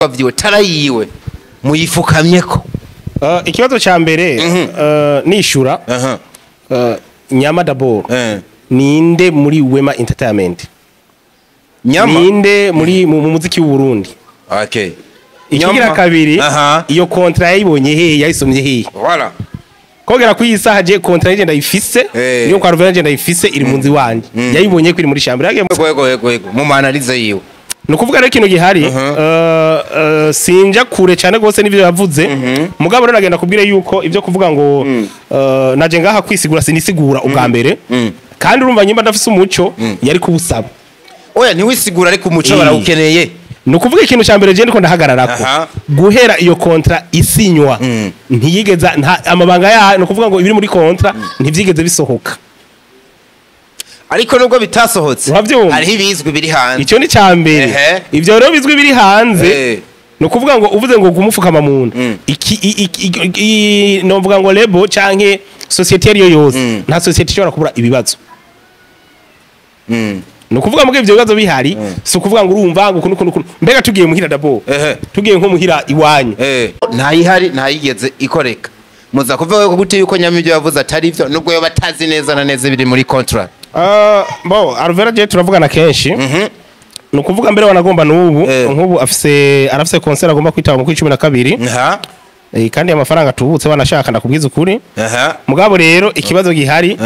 Vyiwe tarayiwe muyifukamyeko. Ikibazo ca mbere, nishura, Nyama d'abord, ninde muri Wema Entertainment? Nyama. Ninde muri mu muziki w'u Burundi? Okay. Ikigira Nyama. kabiri, iyo contrat yayibonye hehe? Yayisomye hehe? Voilà. Kogera ku isaha, je contrat yije ndayifise, niyo kwa Ruvera, je ndayifise, iri mu nzu iwanje. Yayibonye ko iri muri chambre yagiye. Yego, mu analyse yiwe. Ni ukuvuga rero ikintu gihari, sinja kure cyane rwose n'ibyo yavuze. Mugabo rero nagenda kubwira yuko ibyo kuvuga ngo naje ngaha kwisigura, sinisigura ubwa mbere. Kandi urumva, nyimba ndafise umuco yari kuwusaba. Oya, ntiwisigura, ariko umuco barawukeneye. Ni ukuvuga, ikintu cya mbere je ndiko ndahagararako, guhera iyo contrat isinywa, ntiyigeza amabanga ya, ni ukuvuga ngo ibiri muri contrat ntivyigeze bisohoka. Ariko nubwo bitasohotse, Uravyumva? hariho ibizwi biri hanze. Icyo ni cya mbere. Ivyo rero bizwi biri hanze, ni ukuvuga ngo uvuze ngo kumufukama mu nda, iki novuga ngo label canke société ariyo yose, nta société ishobora kubura ibibazo. Ni ukuvuga ngo ivyo bibazo bihari, si ukuvuga ngo urumva ngo ukuntu ukuntu ukuntu. Mbega tugiye muhira d'abord, tugiye nko muhira iwanyu. Ntayihari, ntayigeze ikoreka. Muza kuvuga ko gute yuko Nyama ibyo yavuze atari byo, nubwo yoba atazi neza na neza ibiri muri contrat? Bon, Alvera je turavugana kenshi. Ni ukuvuga mbere wanagomba n'ubu, nk'ubu afise, arafise concert agomba kwitaba mu kwi 12. Kandi amafaranga atubutse, banashaka, ndakubwiza ukuri. Mugabo rero ikibazo gihari,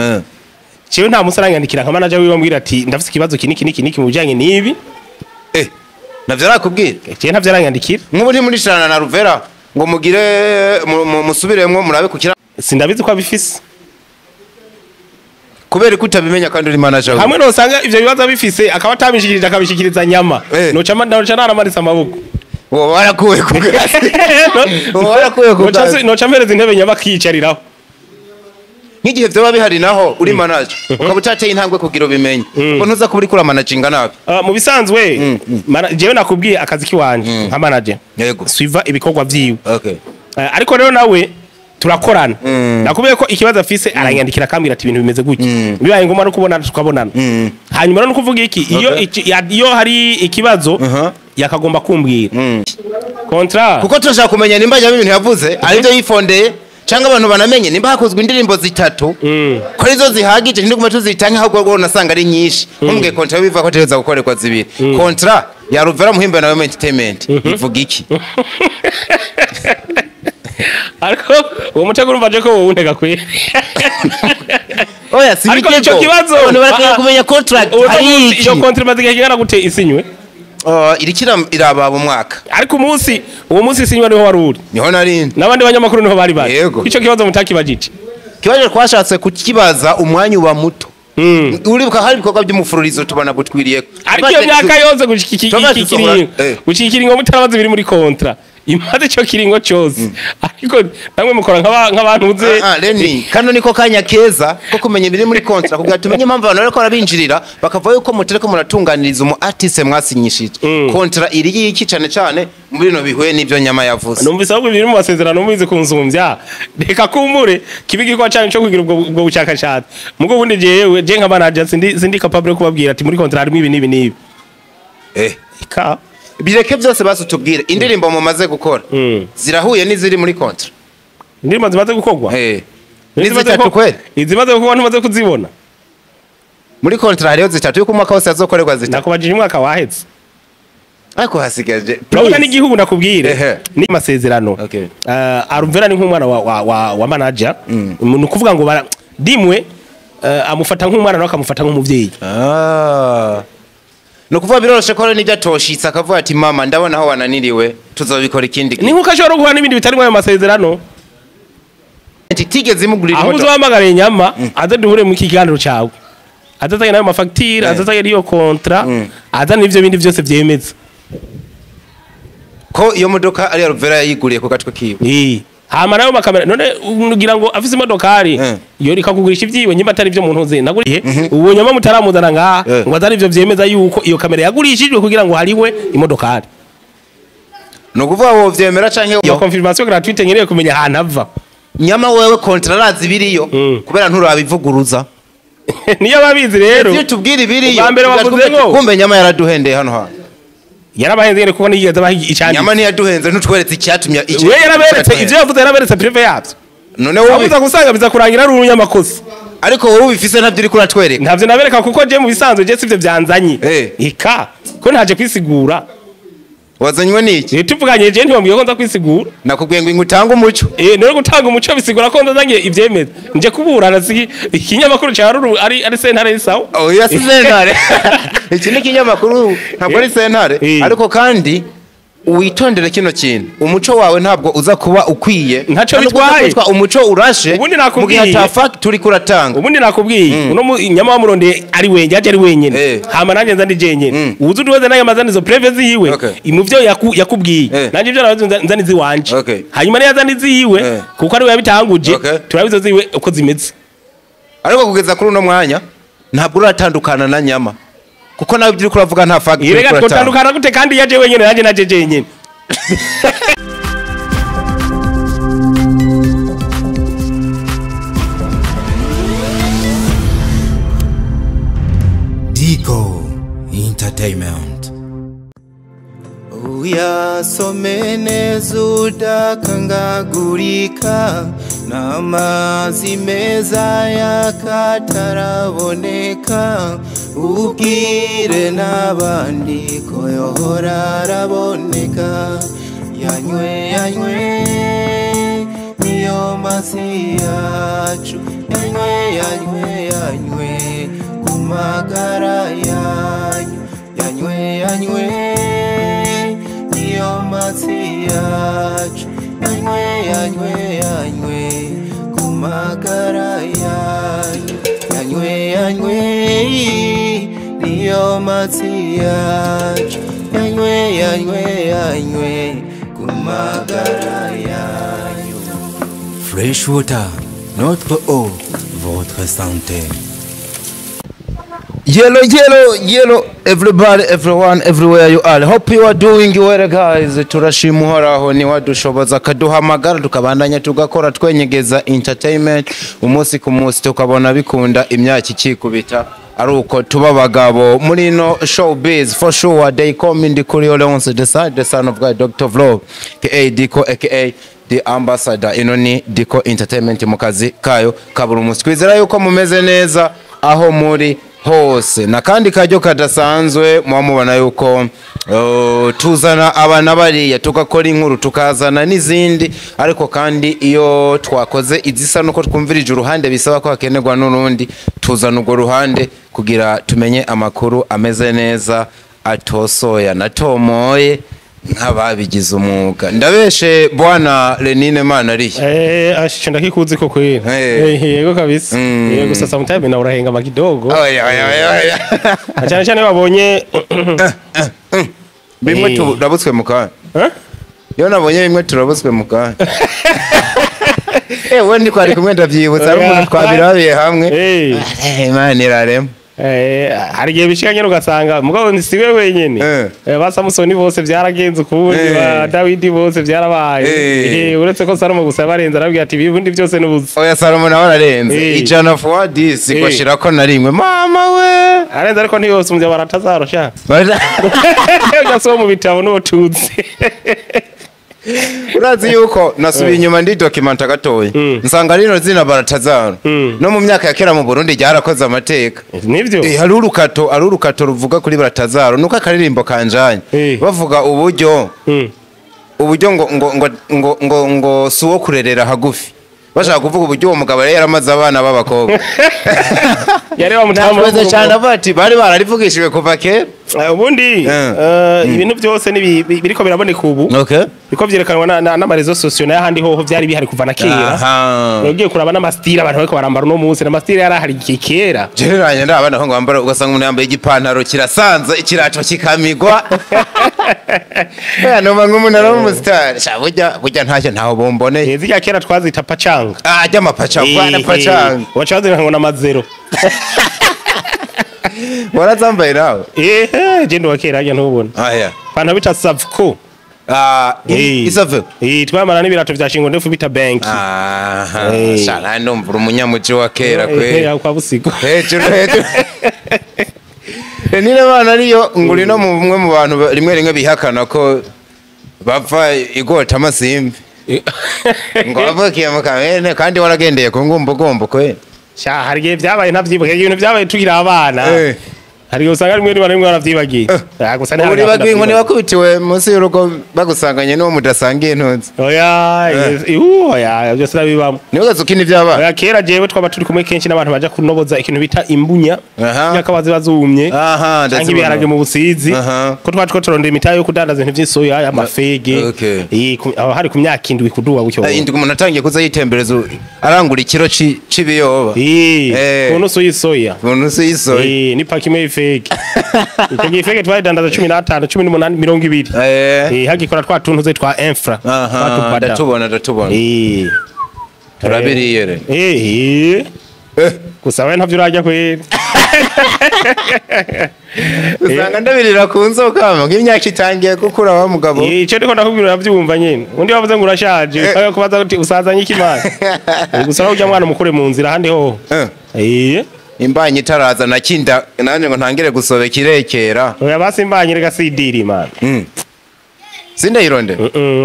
jewe nta musi aranyandikira nka manager wiwe ambwira ati: "Ndafise ikibazo iki niki niki niki mu bijanye n'ibi." Navyo arakubwira? Jewe ntavyo aranyandikira. Nk'ubu ntimuricarana na Ruvera ngo mugire musubiremwo murabe kukira? Sindabizi ko abifise. Kubera ko utabimenya kandi uri manager wiwe? Hamwe nosanga ivyo bibazo abifise, akaba atabishikirije, akabishikiriza Nyama, noca naramanitse amaboko. Woba warakuwe ku kazi. Woba warakuwe ku kazi. Noca mpereza intebe Nyama akiyicariraho. Nk'igihe vyoba bihari naho uri manager, ukaba utateye intambwe kugira ubimenye, ko ntuza kuba uriko uramanaginga nabi? Mu bisanzwe, jewe nakubwiye akazi kiwanje nka manager, suiva ibikorwa vyiwe. Ariko rero nawe turakorana. Nakubwiye ko ikibazo afise aranyandikira, akambwira ati: "Ibintu bimeze gutya." Bibaye ngombwa no kubonana, tukabonana. Hanyuma rero nukuvuga iki, iyo iyo hari ikibazo, yakagomba kumbwira contrat. Kuko turashaka kumenya nimba Nyama ibintu yavuze aribyo yifondeye, cyangwa abantu banamenye nimba hakozwe indirimbo zitatu, ko arizo zihagije, ntitugume tuzitange, ahubwo rwo nasanga ari nyinshi. Nkumbwiye contrat bivuga ko ategereza gukorerwa zibiri. Contrat ya Ruvera Muhimba na Wema Entertainment ivuga iki? Ariko uwo mutego urumva je ko wowe untega kweri. Oya, si Ariko ibitego. ico kibazo, Abantu barakwiye kumenya contract Uwo hari munsi iki. iyo contrat imaze igihe kingana gute isinywe? Oh, iriko irababa umwaka. Ariko umunsi, uwo munsi isinywe, niho wari uri? Niho narindi. N'abandi banyamakuru niho bari bari? Yego. Ico kibazo mutakibajije? Kibazo twashatse kukibaza, umwanya uba muto. Uribuka hari ibikorwa by'umufururizo tubona gutwiriye. Ariko iyo myaka yose gushika iki Tuba iki dusohora- kiringo, gushika ikiringo mutarabaza ibiri muri contrat, imaze ico kiringo cyose, ariko namwe mukora nk'abantu uze. Ah, Reni, kano niko kanya keza ko kumenya ibiri muri contrat, kugira tumenye impamvu abantu bariko barabinjirira, bakavuga yuko mutariko muratunganiriza umu artiste mwasinyishije. Contrat iri y'iki cane cane muri bino bihuye n'ivyo Nyama yavuze? Numvise ahubwo ibiri mu masezerano mubizi kunsumbya. Reka kumbure kibi gikorwa cyane cyo kugira ubwo bushakashatsi. Mugo ubundi jewe, je nka manager, sindi capable yo kubabwira ati muri contrat harimo ibi n'ibi n'ibi. Ka Bireke byose, basi utubwire indirimbo mumaze gukora zirahuye n'iziri muri contrat. Indirimbo zimaze gukorwa? Ni Izimaze zitatu kweli? Izimaze gukorwa ntumaze kuzibona? Muri contrat hariho zitatu, yuko umwaka wose hazokorerwa zitatu. Nakubajije umwaka wahetse. Ariko hasigaje Urabona n'igihugu, ndakubwire, ni amasezerano. Arumvera ni nk'umwana wa manager. Ni ukuvuga ngo dimwe amufata nk'umwana, nawe akamufata nk'umuvyeyi. Ah. Ni ukuvuga biroroshe ko hari n'ibyo atoshitse akavuga ati: "Mama, ndabona aho wananiriwe, tuzobikora ikindi Ni gihe." nk'uko ashobora guhura n'ibindi bitari muri ayo masezerano. Titigeze imugurira Aho imodoka. uzohamagara Nyama, aze duhure mu kiganiro cyawe, azazanye n'ayo mafagitire, azazanye n'iyo contrat, azane n'ivyo bindi byose vyemeza ko iyo modoka ari Ruvera yayiguriye ku gatwe kiwe. Hama nayo makamera, none ugira ngo afise imodokari yo rikakugurisha ivyiwe, nyimba atari ivyo muntu uzi naguriye ubu Nyama mutaramuzana ngaha ngo azane ivyo vyemeza yuko iyo kamera yagurishijwe kugira ngo hariwe imodokari? Ni ukuvuga wovyemera canke Iyo confirmation gratuite nkeneye kumenya ahantu ava. Nyama wewe contrat arazi ibiriyo, kubera nturabivuguruza. Niyo babizi rero. Iyo tubwira ibiriyo, Ubwa mbere wavuze tugatwumva ngo kumbe Nyama yaraduhendeye hano hantu. Yarabahenze nyene kuko niyigeze abaha icanditse. Nyama ntiyaduhenze, ntutweretse icyatumye We yaraberetse ivyo yavuze, yaraberetse preuve yavyo. None wowe Abuza gusanga biza kurangira ari umunyamakosa. Ariko wowe ubifise, ntabyo uriko uratwereka. Ntavyo nabereka kuko je mu bisanzwe je sivyo vyanzanye. Eh. Ika ko ntaje kwisigura. Wazanywe n'iki? Tuvuganye je ntiwambwiye ko nza kwisigura. Nakubwiye ngo utange umuco. Eh, none gutanga umuco bisigura ko ndazanye ivyemeza nje kuburana, si ikinyamakuru ca Ruru ari sentare isawa. Oya, si sentare, iki ni ikinyamakuru, ntabwo ari sentare. Eh. Ariko kandi witondere kino kintu, umuco wawe ntabwo uza kuba ukwiye. Ntaco Nta nubwo uza bitwaye. kwitwa umuco urashe Ubundi mu gihe nakubwiye. ata fact uriko uratanga. Ubundi nakubwiye, uno nyama wamurondeye ari wenye, yaje ari wenyene. Eh. Hama nanjye nza ndi jenyene. Uzi uduweze nayo amazana izo preuve ziwe Okay. mu vyo yakubwiye. Eh. Nanjye ivyo nabaze nza iziwanje. Okay. Hanyuma niyo azana iziwe Eh. kuko ari we yabitanguje, Okay. turabizo ziwe uko zimeze. Ariko kugeza kuri uno mwanya ntabwo uratandukana na nyama, kuko nawe ibyo uriko uravuga nta fact uriko Irega uratanga. twotandukana gute kandi yaje wenyene, nanjye naje jenyene? Dico Entertainment. Uyasome neza udakangagurika, n'amazi meza y'akataraboneka, ubwire n'abandi ko yohora araboneka. Yanywe, yanywe, niyo mazi yacu, yanywe, yanywe, yanywe ku magara yanyu, yanywe, yanywe, niyo mazi yacu, yanywe, yanywe, yanywe ku magara yanyu, yanywe, yanywe, niyo mazi yacu, yanywe, yanywe, yanywe ku magara yanyu. Fresh Water, notre eau, votre santé. Yellow, yellow, yellow, everybody, everyone, everywhere you are. Hope you are doing well, guys. Turashima Uhoraho ni wadushoboza akaduhamagara tukabandanya tugakora twenyegeza entertainment umunsi ku munsi, tukabona bikunda, imyaka ikikubita ari uko tuba abagabo muri ino showbiz for sure. They call me Ndikuri Leonce, the son of God, Dr. Vlog, aka Diko, aka the ambassador. Ino ni Diko Entertainment mu kazi kayo kaburi munsi. Twizera yuko mumeze neza aho muri hose, na kandi karyo kadasanzwe muba mubona yuko tuzana abana bariya tugakora inkuru, tukazana n'izindi, ariko kandi iyo twakoze izisa nuko twumvirije uruhande bisaba ko hakenerwa n'urundi, tuzana urwo ruhande kugira tumenye amakuru ameze neza, atosoya natomoye nk'ababigize umwuga. Ndabeshe, bwana Lenine Manariye? Eh, ashe ndakikuzi ko kweli. Eh. Eh, yego kabisa. Yego, sasa sometimes na urahengama kidogo. Oya, oya, oya, oya. Na cyane cyane babonye Bimwe Eh. turabutswe mu kanya. Eh? Iyo nabonye bimwe turabutswe mu kanya. Eh, we ndi kumwe, ndavyibutsa ari umuntu twabirabiye hamwe. Eh. Eh, Imana irarema. Eh, hari igihe bishika nyine ugasanga mugabo ni siwe wenyene. Eh. Eh, ba Samusoni bose byaragenze ukundi, Eh. ba Dawidi bose byarabaye. Eh. Eh, uretse ko Salomo gusa yabarenze, arabwira ati ibibundi byose n'ubusa. Oya, Salomo nawe ararenze. Eh. 100 fois 10 Eh. kwashirako na rimwe, mama we. Arenze ariko ntiyose umuvyo baratazarosha. Ugasoma mu bitabo n'uwo tuzi. Urazi yuko nasubiye inyuma ndi documenta gatoya, nsanga rino zina Baratazaro no mu myaka ya kera mu Burundi ryarakoze amateka. Nivyo. Eh, hari urukato ruvuga kuri Baratazaro, nuko akaririmbo kanjanye Eh. bavuga uburyo uburyo ngo si uwo kurerera hagufi, bashaka kuvuga uburyo uwo mugabo yari yaramaze abana b'abakobwa. Yari wa mutama. Nakomeze cyane avuga ati bari bararivugishijwe kuva kera. Ubundi Eh. ibintu byose biriko biraboneka ubu, Okay. biko vyerekanwa n'ama réseaux sociaux, n'ahandi hoho vyari bihari kuva na kera. Ugiye kuraba n'ama style abantu bariko barambara uno munsi, n'ama style yari ahari igihe kera. Gereranya ndabana aho ngo bambara, ugasanga umuntu yambaye igipantaro kirasanze, ikirato kikamigwa. Oya, numva nk'umuntu ari umusitari. Sha, burya ntacyo ntaho bomboneye. Eh, zirya kera twazita pacanga. Ah, ajya amapacanga, bwana pacanga. Waca bazita ngo n'amazero. Warazambaye nawe? Ehe, je ndi wa kera harya ntubona. Aya. Pantaro bita Savco. Ah, Eh. isave. Eh, twamara n'ibirato vya shingo ndefu bita Bank. Aha. Eh. Sha, nawe ndumva uri umunyamuji wa kera kweli. Kwa Busigo. Hejuru, hejuru. Nile bana ariyo nguri no mumwe mu bantu rimwe rimwe bihakana ko bapfa igota amasimbi ngo bavukiye mu Kamene kandi waragendeye ku ngumbugumbu kwe. Sha hari igihe byabaye ntavyibuka, ibintu byabaye tukiri abana. Hari igihe usanga rimwe rimwe baravyibagiye. Gusa uri bagwi inkoni wakubitiwe munsi y'urugo bagusanganye n'uwo mudasangiye intunzi. Oya, oya, byose nabibamo. Niwe gazukina ivy'abana. Oya, kera jewe twaba turi kumwe kenshi n'abantu baja kunoboza ikintu bita imbunya. Nyakabazi bazumye. Canke ibiharage mu Busizi. Ko twa two turondera imitahe yo kudandaza ibintu vy'isoya, amafege. Aho hari ku myaka 7 kuduwa gutyo. Indwi umuntu atangiye kuza yitembereza arangura ikiro c'ibiyoba. Ku nusu y'isoya. Ku nusu y'isoya. Ni paki imwe y'ifege. Icyo gihe ifege twayidandaza 15, 18, 20. Hagikora twa tuntu ze twa infra. Ndatubona ndatubona. Turabiriye re. Gusa we ntavyo urajya kwera. Usanga ndabirira ku nzoka nk'imyaka itangiye gukura wa mugabo. Ico ndiko ndakubwira uravyumva nyene. Undi wavuze ngo urashaje, ukaye kubaza uti usazanye iki mana. Gusa ujya mwana mukure mu nzira handi ho. Imbanyi itaraza na kinda nanje ngo ntangire gusobeka irekera. Oya basi imbanyi rega sidiri mana. Sindayironde.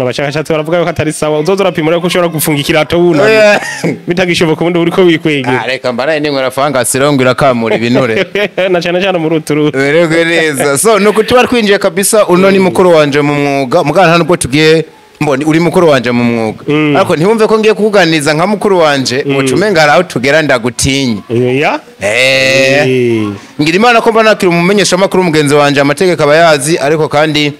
Abashakashatsi baravuga yuko atari sawa. Uzoza urapima ko ushobora gufunga ikirato wunamye. Bitagishoboka ubundi uriko wikwegera. Reka mbaraye ninywera fangasi rero ngo irakamura ibinure. Na cyane cyane muri uturu. Berego neza. So nuko tuba twinjiye kabisa uno ni mukuru wanje mu mwuga. Mugana nta nubwo tugiye mboni uri mukuru wanje mu mwuga. Ariko ntiwumve ko ngiye kukuganiriza nka mukuru wanje ucumenga hari aho tugera ndagutinye. Ngira Imana ko mbona kiri umumenyesha makuru mugenzi wanje amategeko abayazi, ariko kandi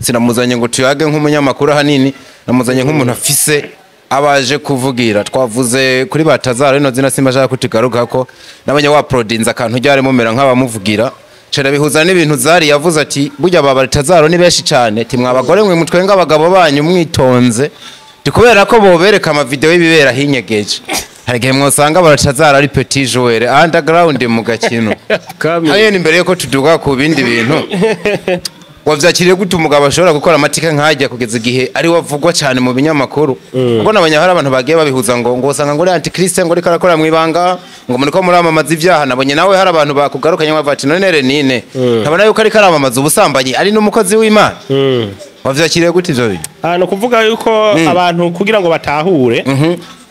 sinamuzanye ngo tuyage nk'umunyamakuru hanini, namuzanye nk'umuntu afise abaje kuvugira. Twavuze kuri Batazara ino zina simba ashaka kutigaruka ko nabonye wa prodinza akantu ryari mumera nk'abamuvugira. Cera bihuza n'ibintu Zari yavuze ati burya ba Batazaro ni benshi cyane, ti mwabagore mwe mutwenga abagabo banyu mwitonze, ti kubera ko bobereka ama video y'ibibera hinyegeje. Hari gihe mwosanga Batazaro ari petit joueur underground mu gakino. Hariyo imbere yuko tuduga ku bindi bintu. Wavyakiriye gute umugabo ashobora gukora amatika nkajya kugeza igihe ari wavugwa cyane mu binyamakuru? Ubwo nabonye hari abantu bagiye babihuza ngo usanga ngo uri antichrist ngo ariko arakora mu ibanga ngo muri ko muramamaza ivyaha. Nabonye nawe hari abantu bakugarukanye bavuga ati none Renine ntabona yuko ariko aramamaza ubusambanyi ari n'umukozi w'Imana. Wavyakiriye gute ivyo bintu? No kuvuga yuko abantu kugira ngo batahure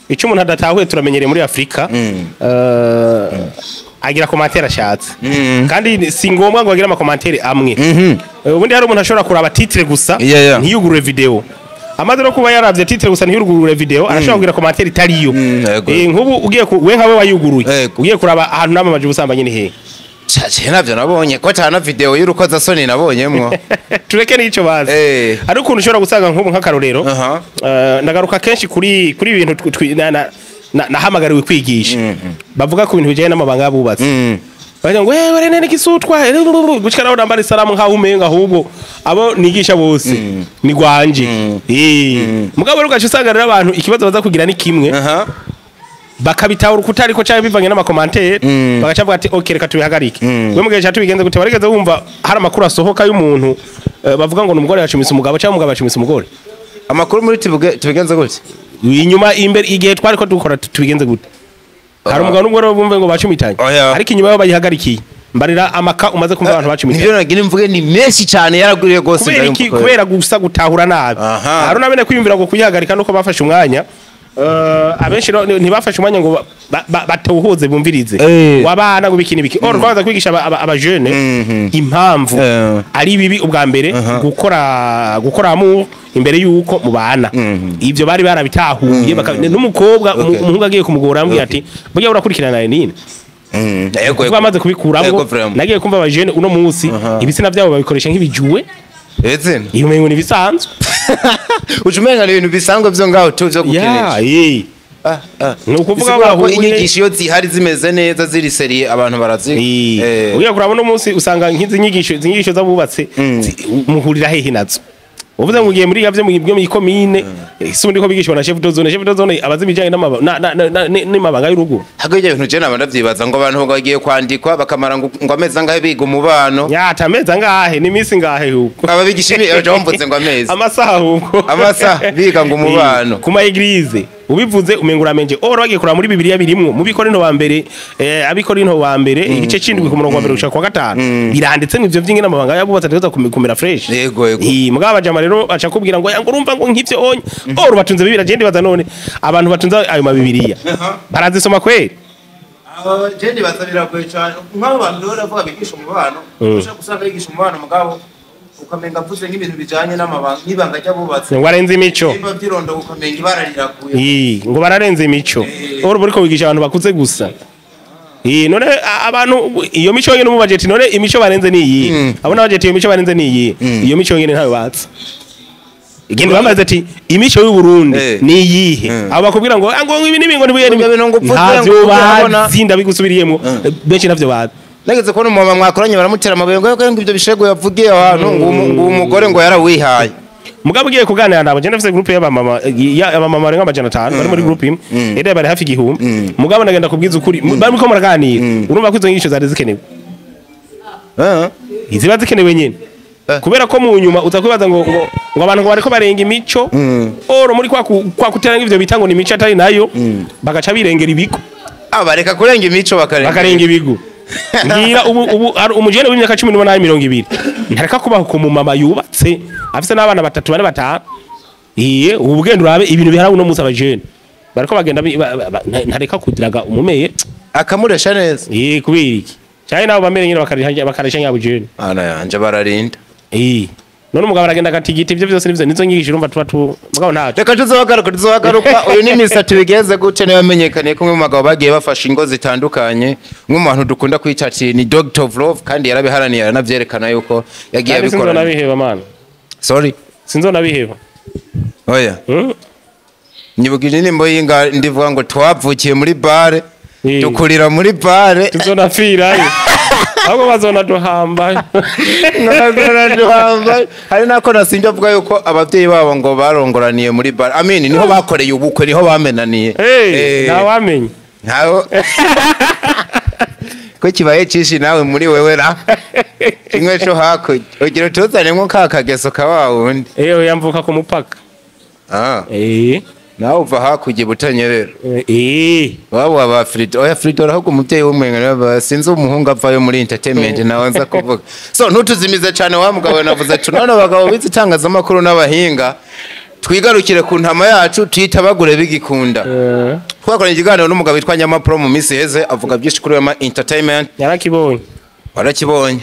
ico umuntu adatahuye turamenyereye muri Afrika, agira commentaire ashatse. Kandi si ngombwa ngo agire ama commentaire amwe. Ubundi hari umuntu ashobora kuraba titre gusa ntiyugurure video. Amaze no kuba yaravye titre gusa ntiyugurure video, arashobora kugira commentaire itariyo. Nkubu ugiye we nkawe wayuguruye, ugiye kuraba ahantu namamaje ubusambanyi ni hehe? Caje navyo nabonye ko atana video y'urukoza soni nabonyemwo. Tureke nico bazi. Hari ukuntu ushobora gusanga nkubu nk'akarorero. Ndagaruka kenshi kuri ibintu nahamagariwe kwigisha. Bavuga ku bintu bijanye n'amabanga y'abubatsi. Bagira ngo wewe Rene nikisutwa gushika naho nambara isalamu nkaho umenga ahubwo abo nigisha bose ni gwanje. Mugabo rugaca usanga rero abantu ikibazo baza kugira ni kimwe. Bakabitahura kutariko cyangwa bivanye n'amakomantere bagaca bavuga ati okay reka tubihagarike. We mugihe cya tubigenze gute barigeze wumva hari amakuru asohoka y'umuntu bavuga ngo n'umugore yacumise umugabo cyangwa umugabo yacumise umugore. Amakuru muri tubigenze gute? Inyuma imbere igihe twariko dukora tubigenze gute? Hari umugabo n'umugore bumve ngo bacumitanye ariko inyuma yabo bayihagarikiye. Mbarira amaka umaze kumva abantu bacumitanye. Nivyo nagira imvuge ni menshi cyane yaraguriye gose ndayumva. Kubera gusa gutahura nabi. Hari nabene kwiyumvira ngo kuyihagarika nuko bafashe umwanya. Abenshi ntibafashe umwanya ngo batawuhuze bumvirize wabana ngo bikini biki. Or twaza kwigisha aba jeune impamvu ari bibi ubwa mbere gukora amour imbere yuko mubana. Ivyo bari barabitahuye n'umukobwa umuhungu agiye kumugora ambwiye ati burya urakurikirana Renine. Yego bamaze kubikuramwo nagiye kumva aba jeune uno munsi ibitsina byabo babikoresha nk'ibijuwe. Eze iyo umengo ni bisanzwe. Ucumenga ni ibintu bisanzwe byo ngaho tu byo gukinisha. Nukuvuga ko inyigisho iyo zihari zimeze neza ziri serie abantu barazi. Ugiye kuraba no munsi usanga nk'izi nyigisho zinyigisho zabubatse muhurira hehe nazo. Uvuze ngo ugiye muri yavye mu ikomine isundi ko bigishwa na chef de zone, chef de zone abazi ibijanye n'amabanga y'urugo. Hago ibyo bintu je naba ndavyibaza ngo abantu bagiye kwandikwa bakamara ngo amezi angahe biga umubano. Ya atamezi angahe ni minsi ngahe huko. Aba bigisha ejo mvuze ngo amezi. Amasaha huko. Amasaha biga ngo umubano. Kuma église. Ubivuze umenga uramenje. Oro bagiye kuraba muri Bibiliya birimwo mu Bikorinto wa mbere, Abikorinto wa mbere igice c'indwi ku murongo wa mbere gushika kwa gatanu, biranditse ngo ivyo vy'ingene amabanga y'abubatsi ategerezwa kumera fresh. Yego, yego. Mugabo abajama rero baca kubwira ngo ngo urumva ngo nk'ivyo onye oro batunze Bibiliya. Je ndibaza none abantu batunze ayo mabibiriya barazisoma kweri? Je ndibaza biragoye cyane, nk'abo bantu rero bavuga bigisha umubano, ushobora gusanga yigisha umubano mugabo ukamenga avuze nk'ibintu bijanye n'amabanga, nk'ibanga ry'abubatsi, ngo arenze imico. Nimba vyirondo ukamenga ibara riraguye. Ngo bararenze imico. Oro buriko wigisha abantu bakuze gusa. None abantu iyo mico yonyene mu budget, none imico barenze ni iyi? Abona budget, iyo mico barenze ni iyi? Iyo mico yonyene ntayo batse. Igenda bamaze ati imico y'u Burundi ni iyihe? Abo bakubwira ngo ngo ibi nibi ngo nibi. Ibyo bintu ngo upfuze, ntavyo ngo urabona. bazi, ndabigusubiriyemo, benshi ntavyo bazi. Nageze kubona umumama mwakoranye baramutera amabuye ngo ibyo bishego yavugiye ahantu, ngo uwo mugore ngo yarawihaye. Mugabo ugiye kuganira nabo, je ndafise groupe y'abamama, abamama barenga 500 bari muri groupe imwe, ere bari hafi 1000. Mugabo ndagenda kubwiza ukuri, bariko muraganira, urumva ko izo nyigisho zari zikenewe. Iziba zikenewe nyene. Kubera ko mu nyuma uza kwibaza ngo abantu ngo bariko barenga imico, oro muri kwa kutera ivyo bita ngo ni imico atari nayo, bagaca birengera ibigo. Ah, bareka kurenga imico bakarenga. Bakarenga ibigo. Ngira ubu ari umujene w'imyaka 18, 20, ntareka kubaho ku mumama yubatse afise n'abana batatu, bane, batanu. Iye ubu bugenda urabe ibintu bihara uno munsi, abajene bariko bagenda ntareka kudiraga umumeye. Akamuresha neza. Iye, kubera iki cyane nabo bamere nyine bakarisha nyabujene. Ana yanje bararinda. None umugabo aragenda akatigita ivyo vyose, nivyo nizo nyigisho urumva tuba tu mugabo ntaco. Reka tuzobagaruka. Uyu ni Mr Tubigeze gute, niwe yamenyekaniye ko umwe mu bagabo bagiye bafasha ingo zitandukanye, umwe mu bantu dukunda kwita ati ni Doctor of Love, kandi yarabiharaniye aranavyerekana yuko yagiye Kandi abikora. sinzonabiheba mana. Sorry. Sinzonabiheba. Oya. Nyibuka indirimbo y'inga ndivuga ngo twavukiye muri bare, dukurira muri bare, tuzonapfirayo, ahubwo bazonaduhamba. Hari nako nasinjye avuga yuko ababyeyi babo ngo barongoraniye muri bare, amini niho bakoreye ubukwe, niho bamenaniye. Ntawamenya. Ntaho ko kibaye cishi nawe muri wewe ra kimwe co hakurya ugira utuzanemo ka kageso ka wa wundi. Yamvuka ku mupaka. Ah, nawe uva hakurya i Butanyerera. Waba aba Frido, oya Frido, ahubwo umubyeyi w'umwenga sinzi umuhungu avayo muri entertainment nawe nza kuvuga. So ntutuzimize cyane wa mugabo, navuze ati none abagabo bize itangazamakuru n'abahinga, twigarukire ku ntama yacu tuyitabagure bigikunda. Twakoranye ikiganiro n'umugabo witwa Nyamapro mu minsi iheze, avuga byinshi kuri Wema Entertainment. Yarakibonye. Warakibonye?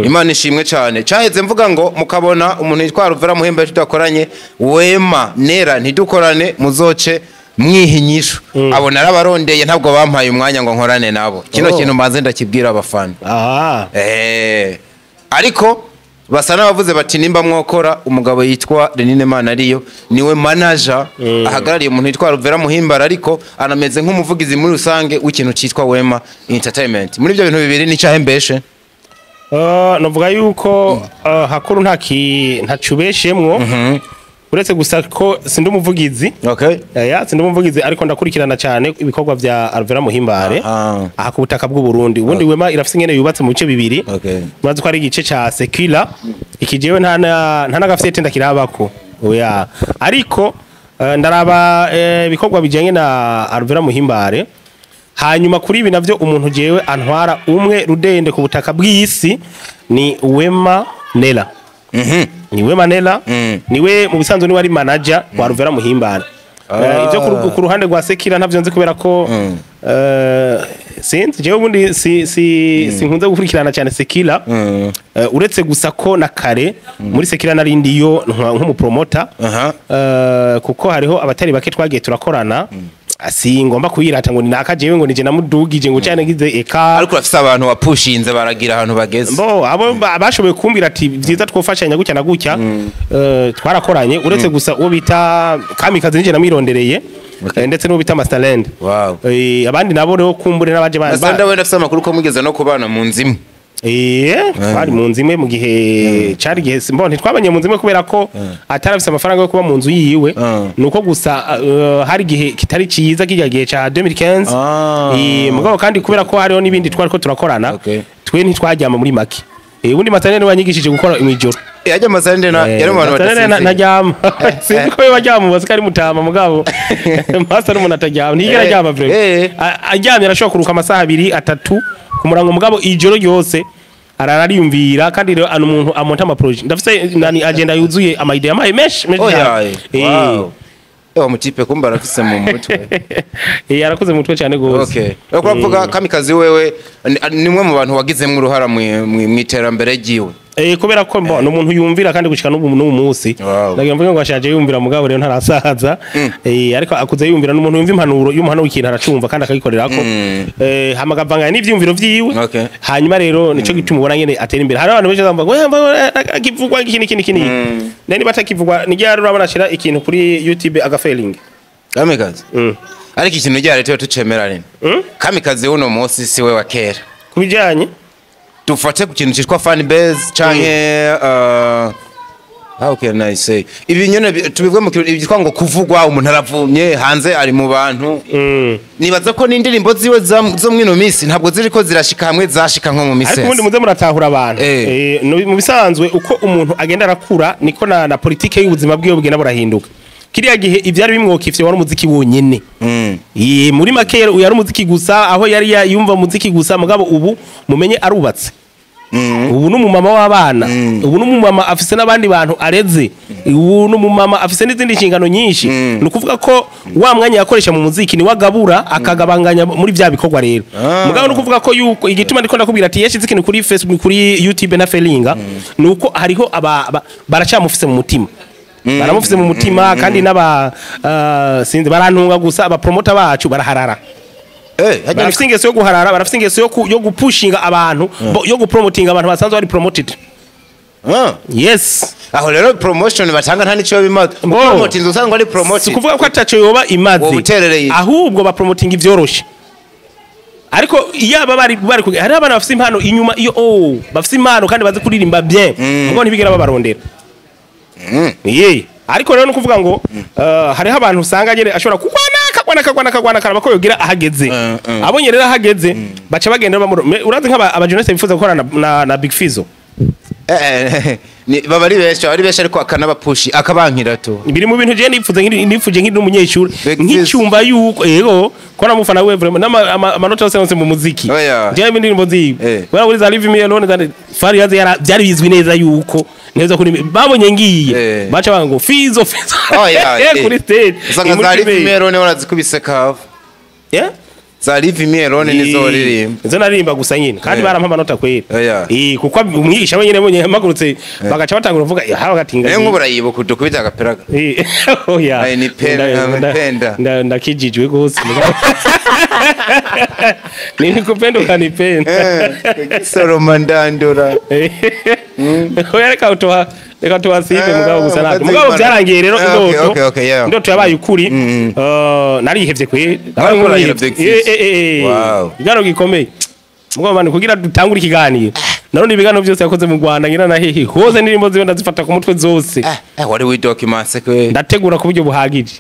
Imana ishimwe cyane. Cyaheze mvuga ngo mukabona umuntu yitwa Ruvera Muhimba tudakoranye, Wema Nera ntidukorane, muzoce mwiha inyishu. Abo narabarondeye, ntabwo bampaye umwanya ngo nkorane nabo. Kino kintu mbanze ndakibwira abafana. Ariko basa n'abavuze bati nimba mwokora umugabo yitwa Renine Manariyo, niwe manager ahagarariye umuntu yitwa Ruvera Muhimbara, ariko anameze nk'umuvugizi muri rusange w'ikintu cyitwa Wema Entertainment. Muri ibyo bintu bibiri ni cyahe mbeshe? Novuga yuko hakuru nta ki ntacubeshemwo, uretse gusa ko sindi umuvugizi. Aya sindi umuvugizi, ariko ndakurikirana cyane ibikorwa vya Alvera Muhimbare aha ku butaka bw'u Burundi. Ubundi Wema irafise ingene yubatse mu bice bibiri. Murazi ko ari igice ca Sekila, iki jewe nta n'agafyete ndakirabako, oya. Ariko ndaraba ibikorwa bijanye na Alvera Muhimbare. Hanyuma kuri ibi navyo, umuntu jewe antwara umwe rudende ku butaka bw'isi ni Wema Nela. Ni Wema Nela. Niwe mu bisanzwe niwe ari manager wa Alvera Muhimbare. Ibyo ku ruhande rwa Sekira ntavyo nzi, kubera ko sinzi, jewe ubundi si sinkunze gukurikirana cyane Sekira. Uretse gusa ko na kare muri Sekira narindi yo nk'umupromota. Kuko hariho abatari bake twagiye turakorana, si ngomba kuyirata ngo ni naka jewe ngo nije namudugije ngo cyane ngize eka. Ariko urafise abantu wapushinze baragira ahantu bageze. Bo abo bashoboye kumbwira ati byiza twofashanya gutya na gutya, twarakoranye, uretse gusa uwo bita Kamikazi nije namwirondereye, ndetse n'uwo bita Masterland. Abandi nabo rero kumbure n'abaje Masanda wenda afise amakuru ko mugeze no kubana mu nzu imwe. Twari mu nzu imwe mu gihe cari gihe mbona ntitwabanye mu nzu imwe kubera ko atarafise amafaranga yo kuba mu nzu yiwe. Nuko gusa hari igihe kitari ciza, kijya gihe ca 2015. Mugabo kandi kubera ko hariho n'ibindi twari ko turakorana, twe ntitwajyama muri make. Ubundi Masterland niwe wanyigishije gukora mw'ijoro. Yajya Master na yari mu bantu badasinzira. Ntaryama, sinzi ko biba ryama ko ari mutama, mugabo Master n'umuntu ataryama, ntiyigera aryama vraiment. Aryamye arashobora kuruka amasaha 2 3 ku murango, mugabo ijoro ryose arara ariyumvira. Kandi rero ano umuntu amonta ama projet, ndafise nani agenda yuzuye ama idea amaye menshi menshi. Wow. Ewa mutipe kumba arafise mu mutwe. Arakoze mu mutwe cyane gose. Okay. Uriko uravuga Kamikazi, wewe nimwe mu bantu wagizemwo uruhara mu iterambere ryiwe. Kubera ko mbona umuntu yumvira kandi gushika n'ubu n'ubu munsi. Ndagira mvuge ngo ashaje yumvira, mugabo rero ntarasaza. Ariko akuze yumvira, n'umuntu yumva impanuro y'umuhano w'ikintu aracumva kandi akagikorerako. Hamagavanganya n'ivyumviro vyiwe. Hanyuma rero nico gituma ubona nyene atera imbere. Hari abantu benshi bavuga ngo akivugwa iki n'iki n'iki n'iki. Nani batakivugwa ni ryari urabona ashira ikintu kuri YouTube agafailing. Kamikazi. Ariko ikintu ryari tuba tucemera rino. Kamikazi uno munsi siwe wa kera. Kubijanye dufate ku kintu cyitwa fan base canke how can I say, ibi nyene tubivuge mu kintu byitwa ngo kuvugwa, umuntu aravumye hanze ari mu bantu. Nibaza ko n'indirimbo ziwe zo mwino misi ntabwo ziriko zirashika hamwe zashika nko mu misi. Ariko ubundi muze muratahura abantu. Mu bisanzwe uko umuntu agenda arakura niko na politike y'ubuzima bwiwe bugenda burahinduka. Kiriya gihe ivyari bimwokifye wari umuziki wonyene. Muri make yari umuziki gusa, aho yari yumva umuziki gusa, mugabo ubu mumenye arubatse. Ubu n'umumama w'abana, ubu n'umumama afise n'abandi bantu areze, ubu n'umumama afise n'izindi nshingano nyinshi. Ni ukuvuga ko wa mwanya yakoresha mu muziki ni wagabura akagabanganya muri vya bikorwa rero. Mugabo ni ukuvuga ko yuko igituma ndiko ndakubwira ati yashize ikintu kuri Facebook, kuri YouTube na Felinga, nuko hariho baracamufise mu mutima. Baramufise mu mutima kandi n'aba sinzi barantunga gusa aba promoter bacu baraharara. Barafise ingeso yo guharara, barafise ingeso yo gupushinga abantu, yo gupromotinga abantu basanzwe bari promoted. Yes. Aho rero promotion batanga nta nico bimaze. Promoting usanga ari promoted. Sikuvuga ko ataco yoba imaze. Ahubwo ba promoting ivyoroshe. Ariko iyaba bari hari abana bafise impano inyuma iyo bafise impano kandi bazi kuririmba bien. Ngo ntibigera babarondera. Ariko rero nukuvuga ngo hariho abantu usanga nyene ashobora kugwana karaba ko yogira ahageze. Abonye rero ahageze baca bagenda urazi nka aba journaliste bifuza gukorana na Big Fizzo. Baba ari benshi, ari benshi ariko akanabapushi akabankira to. Biri mu bintu je nipfuze nipfuje nkiri n'umunyeshuri nkicyumva yuko yego ko namufana we vraiment amanota yose mu muziki. Je indirimbo ziwe. Kubera muri za Live Me Alone za Fari yaze byari bizwi neza yuko neza kuri babonye ngiye baca banga ngo Fizzo Fizzo. Kuri stage. Usanga za Live Me Alone barazikubise kava. Yeah? Za Live Me Alone nizo ririmba. Nizo naririmba gusa nyine kandi barampa amanota kwera. Kuko umwigisha wenyine bonye yamagurutse bagaca batangura kuvuga ha bagatinga. Rero nk'uburayibuka udukubita agapera. Oya. Ai ni penda. Ndakijijwe gose. Nini kupenda ukanipenda. Soroma ndandura. Oya reka utoha reka tuwasibe mugabo gusa natwe. Mugabo byarangiye rero indoto. Indoto yabaye ukuri. Narihevye kwe. Wow. Igano gikomeye. Mugabo bandi kugira dutangure ikiganiro. Narone ibiganiro byose yakoze mu Rwanda ngira na hehe. Hose ndirimbo zibe ndazifata ku mutwe zose. Wari widocument kwe. Ndategura ku buryo buhagije.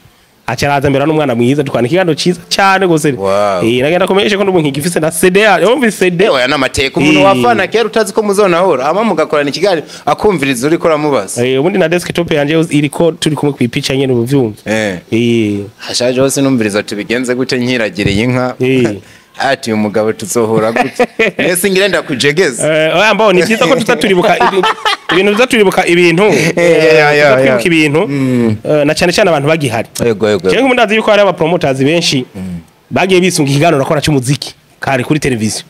Acaraza mbera n'umwana mwiza dukwana ikiganiro ciza cyane gose. Nagenda kumenyesha ko n'ubu nkigifise na CD yumva CD. Oya namateka umuntu wafana kera utazi ko muzonahura ama mugakorana ikiganiro akumviriza uri kora mubaza. Ubundi na desktop yanje iriko turi kumwe kwipica nyene ubuvyumva. Hashaje hose numviriza tubigenze gute nkiragiriye inka. Ati umugabo tuzohora gute. Nese ngira ndakujegeza. Oya mbo ni byiza ko tutaturibuka ibintu tutaturibuka ibintu. Tutaturibuka ibintu na cyane cyane abantu bagihari. Yego. Cyangwa umundazi yuko hari aba promoters benshi bagiye bisunga ikiganiro nakora cy'umuziki kare kuri television.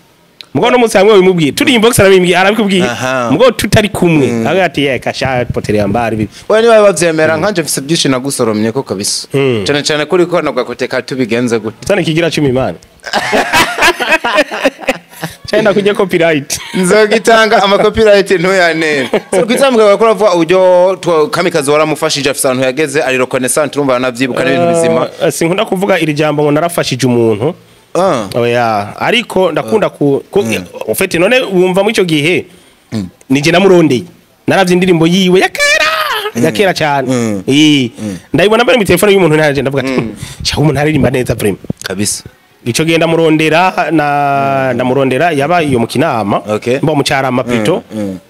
Mugabo no munsi hamwe bimubwiye turi inbox arabimubwiye arabikubwiye. Mugabo tutari kumwe agira ati yeka sha potere yambari. Oya niba bavyemera nkanje mfise byinshi nagusoromye ko kabisa. Cyane cyane kuri ko nagakoteka tubigenze gute. Cyane kigira 10 imana. China kujya copyright. Nzogitanga ama copyright ntuyanera. So kwitambwa bakora vuga uburyo Kamikazi waramufashije afisa ahantu yageze ari reconnaissant urumva anavyibuka n'ibintu bizima. Sinkunda kuvuga iri jambo ngo narafashije umuntu. Oya ariko ndakunda ku ufite none wumva mu ico gihe nije namurondeye. Naravye indirimbo yiwe ya kera. Ya kera cyane. Ndayibona mbere mu telefone y'umuntu ntaje ndavuga ati cha umuntu aririmba neza vraiment. Kabisa. Ico genda murondera na ndamurondera yaba iyo mu Kinama, mba mu Carama plutôt,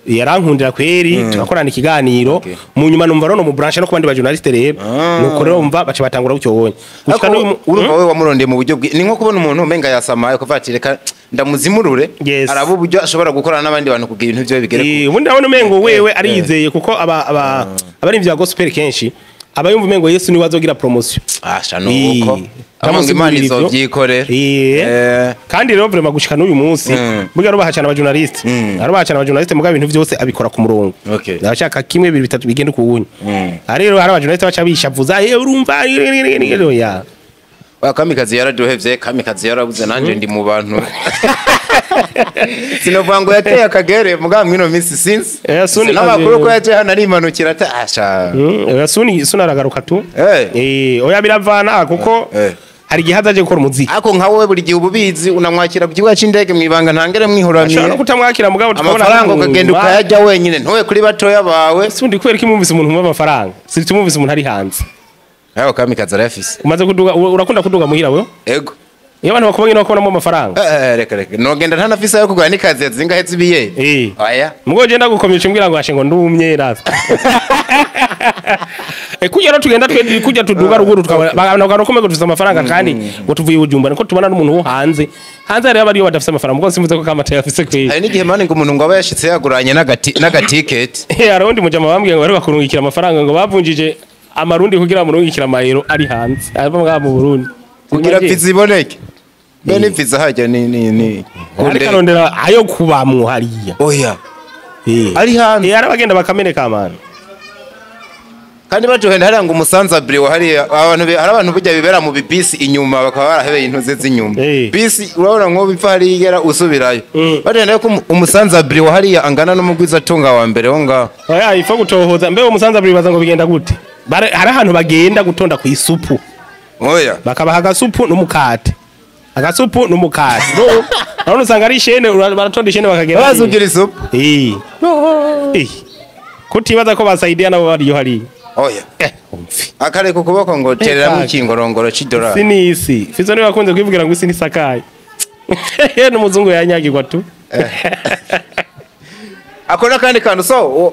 yarankundira kweri, tugakorana ikiganiro. Mu nyuma numva rono mu branche no kubandi ba journaliste rero, nuko rero umva baca batangura gutyo wonye. Gushika urumva wewe wamurondeye mu buryo ni nko kubona umuntu umenga yasamaye kuva ati reka ndamuzimurure, araba uburyo ashobora gukorana n'abandi bantu kugira ibintu byo bigere. Ubundi ndabona umengo wewe ariyizeye, kuko aba abarimvyi ba gospel kenshi aba yumva umengo Yesu niwe azogira promotion. Asha nuko amwe Imana izovyikorera. Kandi rero vraiment gushika n'uyu munsi burya arubaha cyane aba journaliste, arubaha cyane aba journaliste, mugabo ibintu byose abikora ku murongo. Abashaka kimwe bibiri bitatu bigenda kuwunya. Rero hari aba journaliste baca bishavuza, urumva ya Kamikazi yaraduhevye, Kamikazi yarabuze, nanje ndi mu bantu. Sinovuga ngo yateye akagere mugabo mwino minsi since. N'amakuru ko yaje hano arimanukira ata asha. Suni aragaruka tu. Oya biravana kuko hari igihe azaje gukora umuziki. Ako nka wowe buri gihe ububizi unamwakira ku kibuga c'indege mwibanga ntangere mwihoramiye. Ashobora no kutamwakira mugabo tukabona amafaranga ukagenda ukayajya wenyine ntowe kuri batoya bawe. Sundi kubera ko imumvise umuntu umva amafaranga. Si tumumvise umuntu ari hanze. Aho Kamikazi arafise. Umaze kuduga, urakunda kuduga muhira wewe? Ego. Iyo abantu bakubonye no kubonamo amafaranga. Reka reka. Nogenda ntanafise ayo kugura nikazi zingahe zibiye. Oya. Mugo je ndagukomye umbwira ngo ashe ngo ndumye rasta. Kujya rero tugenda twe kujya tuduga ruguru tukabona abantu bakomeye ngo dufise amafaranga kandi ngo tuvuye Bujumbura, niko tubona n'umuntu wo hanze. Hanze rero abariyo badafise amafaranga, mugo simvuze ko Kamata yafise kwe. Hari n'igihe mani ngo umuntu ngo aba yashitse yaguranye n'agaticket. Hari undi mujama bambwiye ngo bari bakurungikira amafaranga ngo bavunjije amarundi kugira murungikira amayero ari hanze. Ava ngaha mu Burundi. Kugira visa iboneke. Bene visa hajya ni ariko arondera ayo kubamwo hariya. Oya. Ari hanze. Arabagenda bakameneka amana. Kandi bajohenda hariya ngo umusanza brio hariya abantu hari abantu burya bibera mu bibisi inyuma bakaba barahebeye intuze z'inyuma. Bisi urabona ngo bipfa harigera usubirayo. Bagenda ko umusanza brio hariya angana n'umugwiza tunga wa mbere wo ngaho. Oya ifo gutohoza mbe umusanza brio baza ngo bigenda gute? Hari ahantu bagenda gutonda ku isupu. Oya. Bakabaha agasupu n'umukate. Agasupu n'umukate. None usanga ari ishene baratonda ishene bakagenda. Bazugira isupu. Kutibaza ko basaidia nabo bariyo hariya. Oya. Umfi. Akare ku kuboko ngo terera mu kingorongoro c'idolari. Sinisi. Fizo niwe bakunze kwivugira ngo isi nisakaye. N'umuzungu yanyagirwa tu. Akora kandi kantu so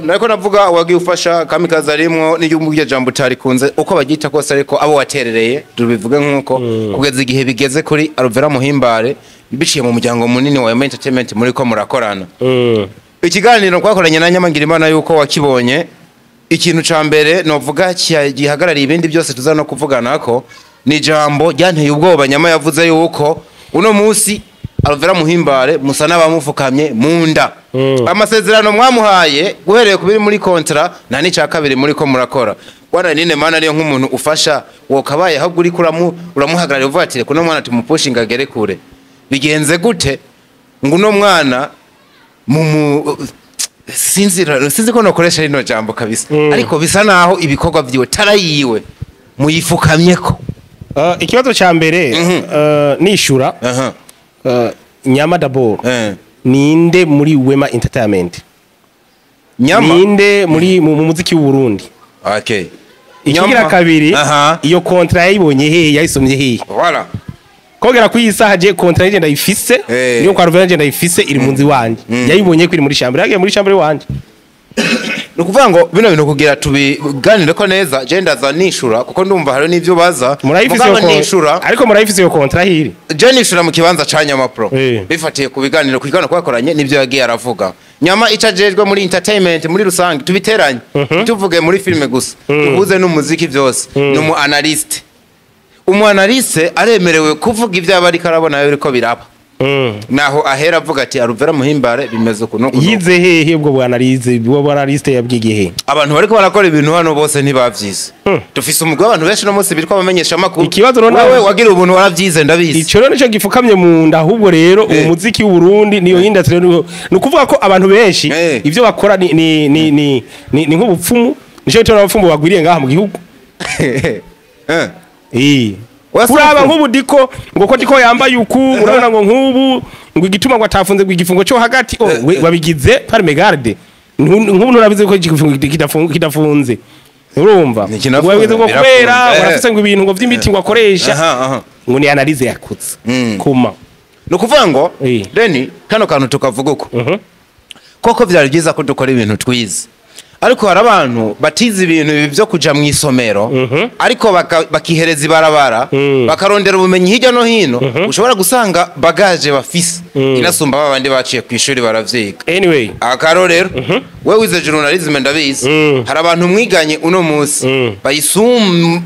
nariko navuga wagiye ufasha Kamikazi arimwo n'iryo jambo utarikunze uko bagita kose, ariko abo waterereye tubivuge nkuko kugeza igihe bigeze kuri Alvera Muhimbare biciye mu muryango munini wa Entertainment muri ko murakorana. Ikiganiro twakoranye na Nyamangirimana yuko wakibonye, ikintu ca mbere novuga gihagarariye ibindi byose tuza no kuvugana ko ni jambo ryanteye ubwoba. Nyama yavuze yuko uno munsi Alvera Muhimbare musa n'abamufukamye mu nda. Amasezerano mwamuhaye guhereye kubiri muri kontra na nica kabiri muri ko murakora. Bwana nine mana ariyo nk'umuntu ufasha wokabaye ahubwo uri uramuhagararira uvuga ati kuno mwana tumupushinga agere kure. Bigenze gute ngo uno mwana sinzi ko nokoresha rino jambo kabisa, ariko bisa naho ibikorwa byiwe tarayiwe muyifukamyeko. Ikibazo ca mbere nishura Nyama d'abord ninde muri Wema Entertainment? Nyama ninde muri mu muziki w'u Burundi? Okay. Ikigira kabiri, iyo contrat yayibonye he, yayisomye he? Voilà. Kogera kuyisaha je contrat yije ndayifise, niyo kwa Ruvera ndayifise iri munzi wanje. Yayibonye ko iri muri chambre, yagiye muri chambre wanje. Nukuvuga ngo bino bintu kugira tubiganire ko neza, je ndaza nishura kuko ndumva hari n'ivyo baza. Mugabo ariko murayifise iyo contrat hiri. Je nishura mu kibanza ca Nyama Pro. Bifatiye ku biganiro kwigana kwakoranye nivyo yagiye aravuga. Nyama icajejwe muri entertainment muri rusange tubiteranye. Tuvuge muri filme gusa. Tuhuze n'umuziki byose. Numu analyst. Umu analyste aremerewe kuvuga ivyo abari karabona biriko biraba. Naho ahera avuga ati Alvera Muhimbare bimeze uku nuku. Yize hehe ubwo bwanalize, ubwo bwanaliste yabwigiye he? Abantu bariko barakora ibintu hano bose ntibavyize. Dufise umugwi w'abantu benshi no munsi bitwa abamenyesha makuru. Ikibazo rero wewe wagira ubuntu waravyize ndabizi. Ico rero nico gifukamye mu nda ahubwo rero umuziki w'u Burundi niyo industry rero ni ukuvuga ko abantu benshi ivyo bakora ni ni ni ni ni nk'ubupfumu, nico bituma abapfumu bagwiriye ngaha mu gihugu. Uraba nk'ubu Diko ngo ko Diko yambaye uku, urabona ngo nk'ubu ngo igituma ngo atafunze ngo igifungo cyo hagati wabigize par mégarde. Nk'ubu nurabize ko igifungo kidafunze. Urumva wabigize ngo kubera urafise ngo ibintu ngo vy'imiti ngo akoresha. Ngo ni analyse yakoze. Kuma Ni ukuvuga ngo reni kano kantu tukavuga uko koko vyari byiza ko dukora ibintu twize, ariko hari abantu batize ibintu ibi byo kuja mu isomero, ariko bakihereza ibarabara, bakarondera ubumenyi hirya no hino. Ushobora gusanga bagage bafise inasumba babandi baciye ku ishuri baravyiga. Anyway. Akarorero, we wize journalisme, ndabizi, hari abantu mwiganye uno munsi bayisum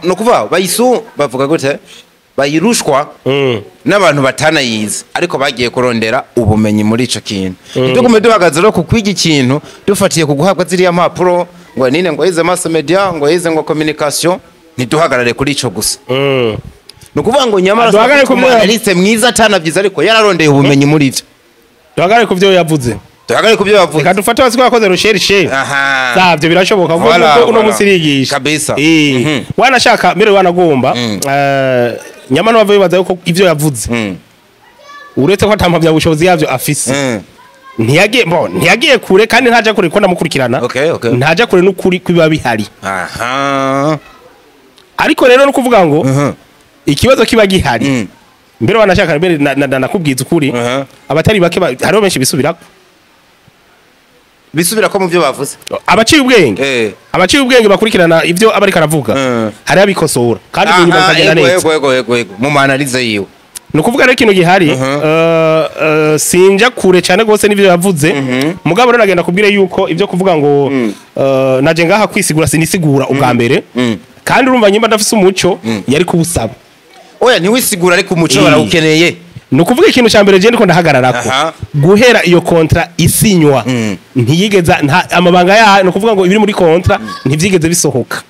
no kuvuga bayisum, bavuga gute, bayirushwa n'abantu batanayize, ariko bagiye kurondera ubumenyi muri ico kintu. Ntitugume duhagaze rero ku kwiga ikintu dufatiye ku guhabwa ziriya mpapuro, ngo nine ngo yize mass media, ngo yize ngo communication. Ntiduhagarare kuri ico gusa. Ni ukuvuga ngo nyamara Duhagarare ku byo analyste mwiza atanavyize, ariko yararondeye ubumenyi muri ivyo. Duhagarare ku byo yavuze. Duhagarare ku byo yavuze. Reka dufate hasi ko yakoze recherche zavyo, birashoboka kuko Voilà, uno voilà. munsi irigisha. Kabisa. Wanashaka mbere wanagomba, nyamara bava bibaza yuko ivyo yavuze, uretse ko atampamya bushobozi yavyo afise, ntiyagiye bo, ntiyagiye kure, kandi ntaja kure ko ndamukurikirana. Ntaja kure n'ukuri kwiba bihari. Ariko rero no kuvuga ngo ikibazo kiba gihari, mbere wanashaka mbere nakubwiza ukuri, abatari bake hariho benshi bisubirako. Bisubira ko mu byo bavuze? Abaciye ubwenge, abaciye ubwenge bakurikirana ivyo aba ariko aravuga, hariho abikosora kandi mu nyuma bikagenda neza. Yego, mu analyse yiwe. Ni ukuvuga rero ikintu gihari, sinja kure cyane rwose n'ibyo yavuze. Mugabo rero nagenda kubwire yuko ibyo kuvuga ngo naje ngaha kwisigura, sinisigura ubwa mbere. Kandi urumva nyimba ndafise umuco yari kuwusaba. Oya, ntiwisigura, ariko umuco barawukeneye. Ni ukuvuga ikintu cya mbere je ndiko ndahagararako, guhera iyo contrat isinywa, ntiyigeza amabanga ya, ni ukuvuga ngo ibiri muri contrat ntivyigeze bisohoka.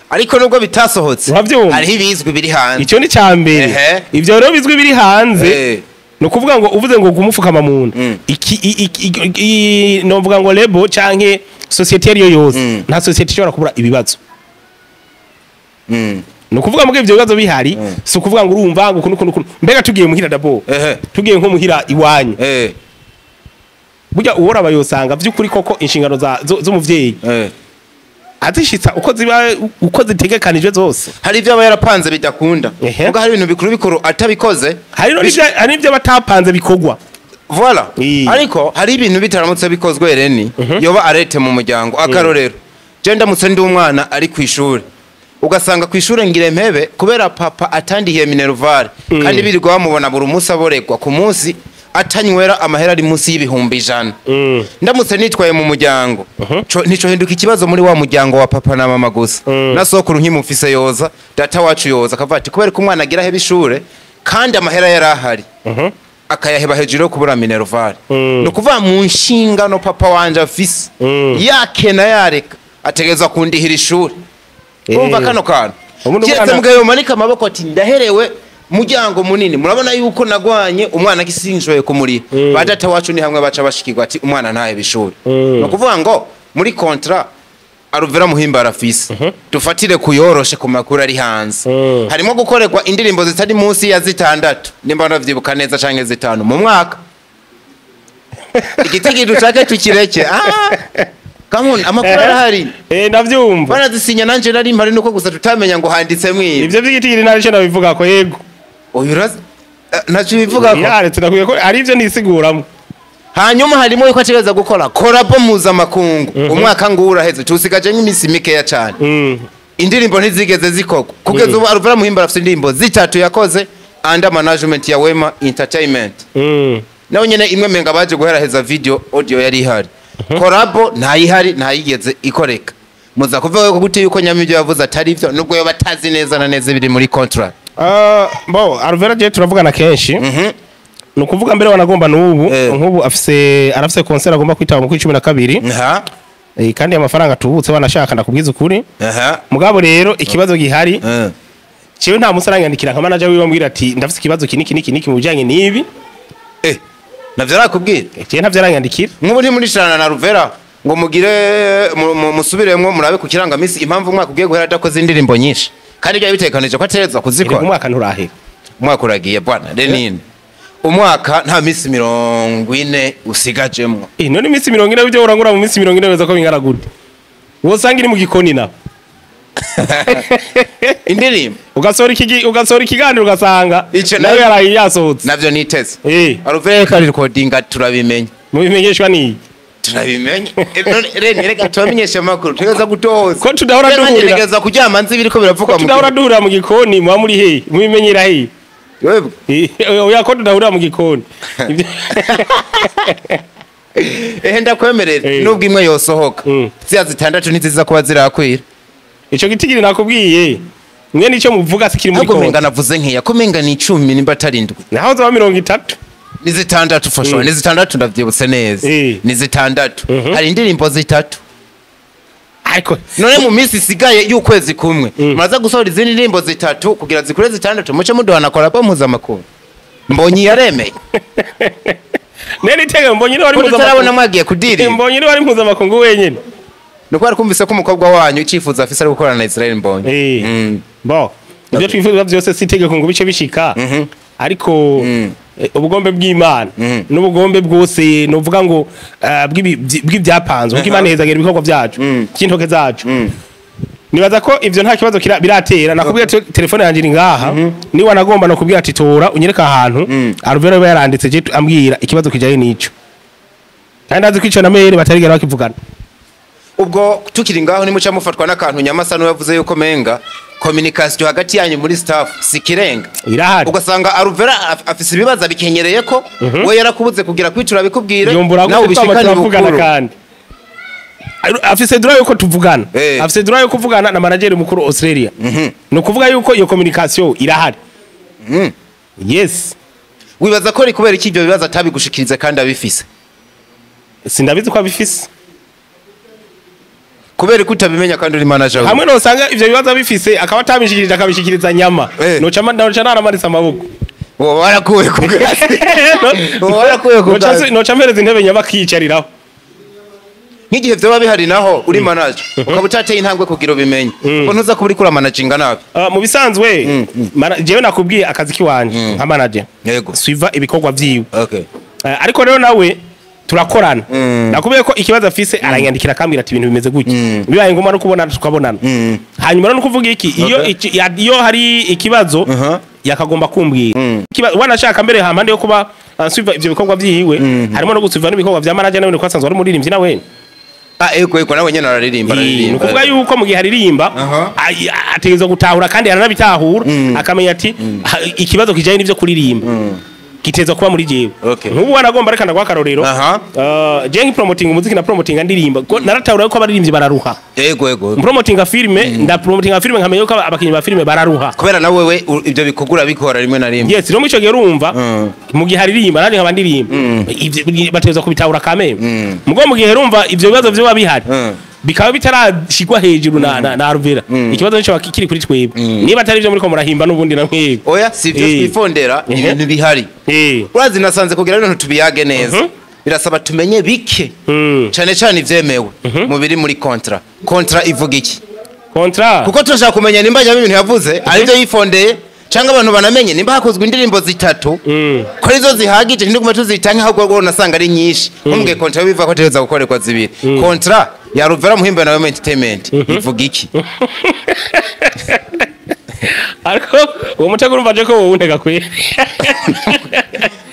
Ariko nubwo bitasohotse, Uravyumva? hariho ibizwi biri hanze. Icyo ni cya mbere. Ivyo rero bizwi biri hanze, ni ukuvuga ngo uvuze ngo gumufukama mu nda, iki novuga ngo label canke société ariyo yose, nta société ishobora kubura ibibazo. Ni ukuvuga ngo ivyo bibazo bihari, si ukuvuga ngo urumva ngo ukuntu ukuntu ukuntu. Mbega tugiye muhira d'abord, tugiye nko muhira iwanyu, burya uwora yosanga vy'ukuri koko inshingano z'umuvyeyi azishitsa uko ziba, uko zitegekanijwe zose? Hari ibyo aba yarapanze bidakunda. Muga hari ibintu bikuru bikuru atabikoze. Hari hari n'ivyo batapanze bikorwa. Voilà. Ariko hari ibintu bitaramutse bikozwe, reni yoba arete mu muryango. Akarorero, je ndamutse ndi umwana ari ku ishuri, ugasanga ku ishuri ngire mpebe kubera papa atandihiye minerval, kandi birirwa bamubona buri munsi aboregwa, ku munsi atanywera amahera ari munsi y'100,000, ndamutse nitwaye mu muryango, ntico hinduka ikibazo muri wa muryango wa papa na mama gusa? Na sokuru nkimufise yoza, data wacu yoza akavuga ati kubera ko umwana agira aheba ishure kandi amahera yari ahari, akayaheba hejuru yo kubura minerval. Ni ukuvuga mu nshingano papa wanje afise, yakena yareka, ategerezwa kundihira ishuri. Urumva kano kantu? Ubundi Kiretse mugabo yomanika amaboko ati ndaherewe, muryango munini, murabona yuko nagwanye, umwana gisinjoye kumuriha. Ba data wacu ni hamwe baca bashikirwa ati umwana ntahebe ishuri. Ni ukuvuga ngo muri contrat Alvera Muhimbara afise, dufatire kuyoroshe ku makuru ari hanze, harimo gukorerwa indirimbo zitari munsi ya zitandatu, nimba ndavyibuka neza, canke zitanu mu mwaka. Igitigi dushake tukireke. Come on, amakuru arahari. Ndavyumva. Barazisinya, nanje nari mpari, nuko gusa tutamenya ngo handitsemwo ibi. Ivyo vy'igitigiri ntacyo nabivuga ko, yego. Oya, urazi ntacyo bivuga ko. Yaretse ndakwiye ko ari ivyo nisiguramo. Hanyuma harimo yuko ategereza gukora collabo mpuzamakungu. Umwaka nguwo uraheze, tusigaje nk'iminsi mikeya cane, indirimbo ntizigeze zikorwa kugeza ubu. Alvera Muhimbara afite indirimbo zitatu yakoze under management ya Wema Entertainment. Nawe nyene imwe menga baje guheraheza video, audio yari ihari, collabo ntayihari, ntayigeze ikoreka. Muza kuvuga ko gute yuko nyamibyo yavuze atari ivyo, nubwo yoba atazi neza na neza biri muri contract? Bo Alvera je turavugana kenshi. Ni ukuvuga mbere wanagomba n'ubu, nk'ubu afise, arafise concert agomba kwitaba mu 12. Kandi amafaranga tubutse banashaka, ndakubwiza ukuri. Mugabo rero ikibazo gihari, jewe nta munsi aranyandikira nka manager wiwe ambwira ati ndafise ikibazo iki niki niki niki mu bijanye n'ibi. Navyo arakubwira? Jewe ntavyo aranyandikira. Nk'ubu ntimurishana na Alvera ngo mugire musubiremwo murabe ku kirangamisi impamvu umwaka ugiye guhera adakoze indirimbo nyinshi, kandi byari bitekanije ko ategerezwa Erega kuzikora? Umwaka nturahera. Umwaka uragiye, bwana Lenine, umwaka nta minsi 40 usigajemwo. None iminsi 40 byo urangura mu minsi 40 weza ko bingana gute? Wosanga iri mu gikoni na Indirimbo ugasohora ikiganiro ugasanga Ico nayo yaraye yasohotse. Navyo niteze. Alvera kari recordinga, turabimenya. Mubimenyeshwa ni Turabimenya. None rene, reka tubamenyeshe amakuru, tugeza gutoza. Ko tudahora duhurira. Ntegeza kuryama nzi ibiriko biravugwa mu Tudahora duhurira mu gikoni, muba muri hehe? Mubimenyera hehe? Webwe. Oya, ko tudahurira mu gikoni. Ehe, ndakwemerera. Nubwo imwe yosohoka, ziya zitandatu ntiziza kuba zirakwira. Ico gitigiri nakubwiye mwe nico muvuga sikiri muri Ahubwo konti. Menga navuze nkeya, ko menga ni 10 nimba atari 7. Naho zaba 30. Ni zitandatu for sure, ni zitandatu, ndavyibutse neza. Ni zitandatu, hari indirimbo zitatu. Ariko None mu minsi isigaye y'ukwezi kumwe muraza gusohora izindi ndirimbo zitatu kugira zikure zitandatu, muce muduhana collabo mpuzamakungu. Mbonyi yaremeye. Nene itege Mbonyi ni wari Ko tutarabona mpuzamakungu. mwagiye kudiri. Mbonyi ni wari mpuzamakungu wenyine. Nuko bari kumvise ko umukobwa wanyu icifuzo afise ari gukorana na Israel Mbonyi. Bo ibyo twifuza byose si itegeko ngo bice bishika, ariko ubugombe bw'Imana n'ubugombe bwose novuga ngo bw'ibyapanzwe, kuko Imana ihezagira ibikorwa byacu by'intoke zacu. Nibaza ko ivyo nta kibazo biratera. Nakubwiye ati telefone yanjye iri ngaha, niba nagomba nakubwira ati tora unyereka ahantu Alvera yaba yaranditse je ambwira ikibazo kijanye n'ico, kandi ndazi ko ico na mail batarigera bakivugana. Ubwo tukiri ngaho, nimuca mufatwa n'akantu Nyamasa niwe yavuze yuko menga communication hagati yanyu muri staff sikirenga. Irahari. Ugasanga Alvera afise ibibazo abikenyereye ko we yarakubuze kugira kwitura bikubwire Yombura nawe gute twama ubishikane turavugana bukuru. kandi afise droit yuko tuvugana. Afise droit yo kuvugana na manager mukuru Australia. Ni ukuvuga yuko iyo communication irahari. Yes. Wibaza ko ari kubera iki ibyo bibazo atabigushikiriza kandi abifise? Sindabizi ko abifise. Kubera ko utabimenya kandi uri manager wiwe. Hamwe nosanga ivyo bibazo abifise akaba atabishikirije, akabishikiriza Nyama, noca naramanitse amaboko. Wowe warakuwe ku kazi. Wowe warakuwe ku kazi. Noca mpereza intebe Nyama akiyicariraho. Nk'igihe vyoba bihari naho uri manager ukaba utateye intambwe kugira ubimenye, ko ntuza kuba uriko uramanaginga nabi? Mu bisanzwe jewe nakubwiye akazi kiwanje nka manager suiva ibikorwa vyiwe. Ariko rero nawe turakorana. Nakubwiye ko ikibazo afise aranyandikira akambwira ati ibintu bimeze gutya, bibaye ngombwa no kubonana tukabonana. Hanyuma rero nukuvuga iki, iyo iyo hari ikibazo yakagomba kumbwira. Wanashaka mbere hampande yo kuba ansuiva ivyo bikorwa vyiwe, harimo no gusuiva n'ibikorwa vya manager nawe, ko asanzwe ari umuririmbyi nawe. Ah, ego, nawe nyene araririmba. Ni Araririmba. ukuvuga yuko mu gihe aririmba ategerezwa gutahura, kandi aranabitahura, akamenya ati ikibazo kijanye n'ivyo kuririmba gitezwa kuba muri jewe. Nk'ubu wanagomba, reka ndaguha akarorero. Je nki promoting umuziki na promoting ndirimba, ko naratahura yuko abaririmbyi bararuha. Ego ego Promotinga filme, ndapromotinga filme nkamenya yuko abakinyi ba filme bararuha. Kubera nawe we ibyo bikorwa urabikora rimwe na rimwe. Yes, rero muri ico gihe urumva mu gihe aririmba nanjye nkaba ndirimba, ivyo bategerezwa kubitahura kameme. Mugo mu gihe urumva ivyo bibazo vyoba bihari bikaba bitarashigwa hejuru na Alvera, ikibazo nico kiri kuri twebwe, niba atari ivyo muriko murahimba n'ubundi na mwebwe. Oya, si ibyo. Twifondera ibintu bihari. Urazi nasanze kugira ibintu tubiyage neza birasaba tumenye bike, cane cane ivyemewe mu biri muri contrat. Contrat ivuga iki? Contrat. Kuko turashaka kumenya nimba nyaba ibintu yavuze ari byo yifondeye, cyangwa abantu banamenye nimba hakozwe indirimbo zitatu ko arizo zihagije, ntitugume tuzitange, ahubwo rwo nasanga ari nyinshi. Nkumbwiye contrat bivuga ko ategereza gukorerwa zibiri. Contrat ya Ruvera Muhimba na Wema Entertainment ivuga iki? Ariko uwo mutego urumva je ko wowe untega kwe.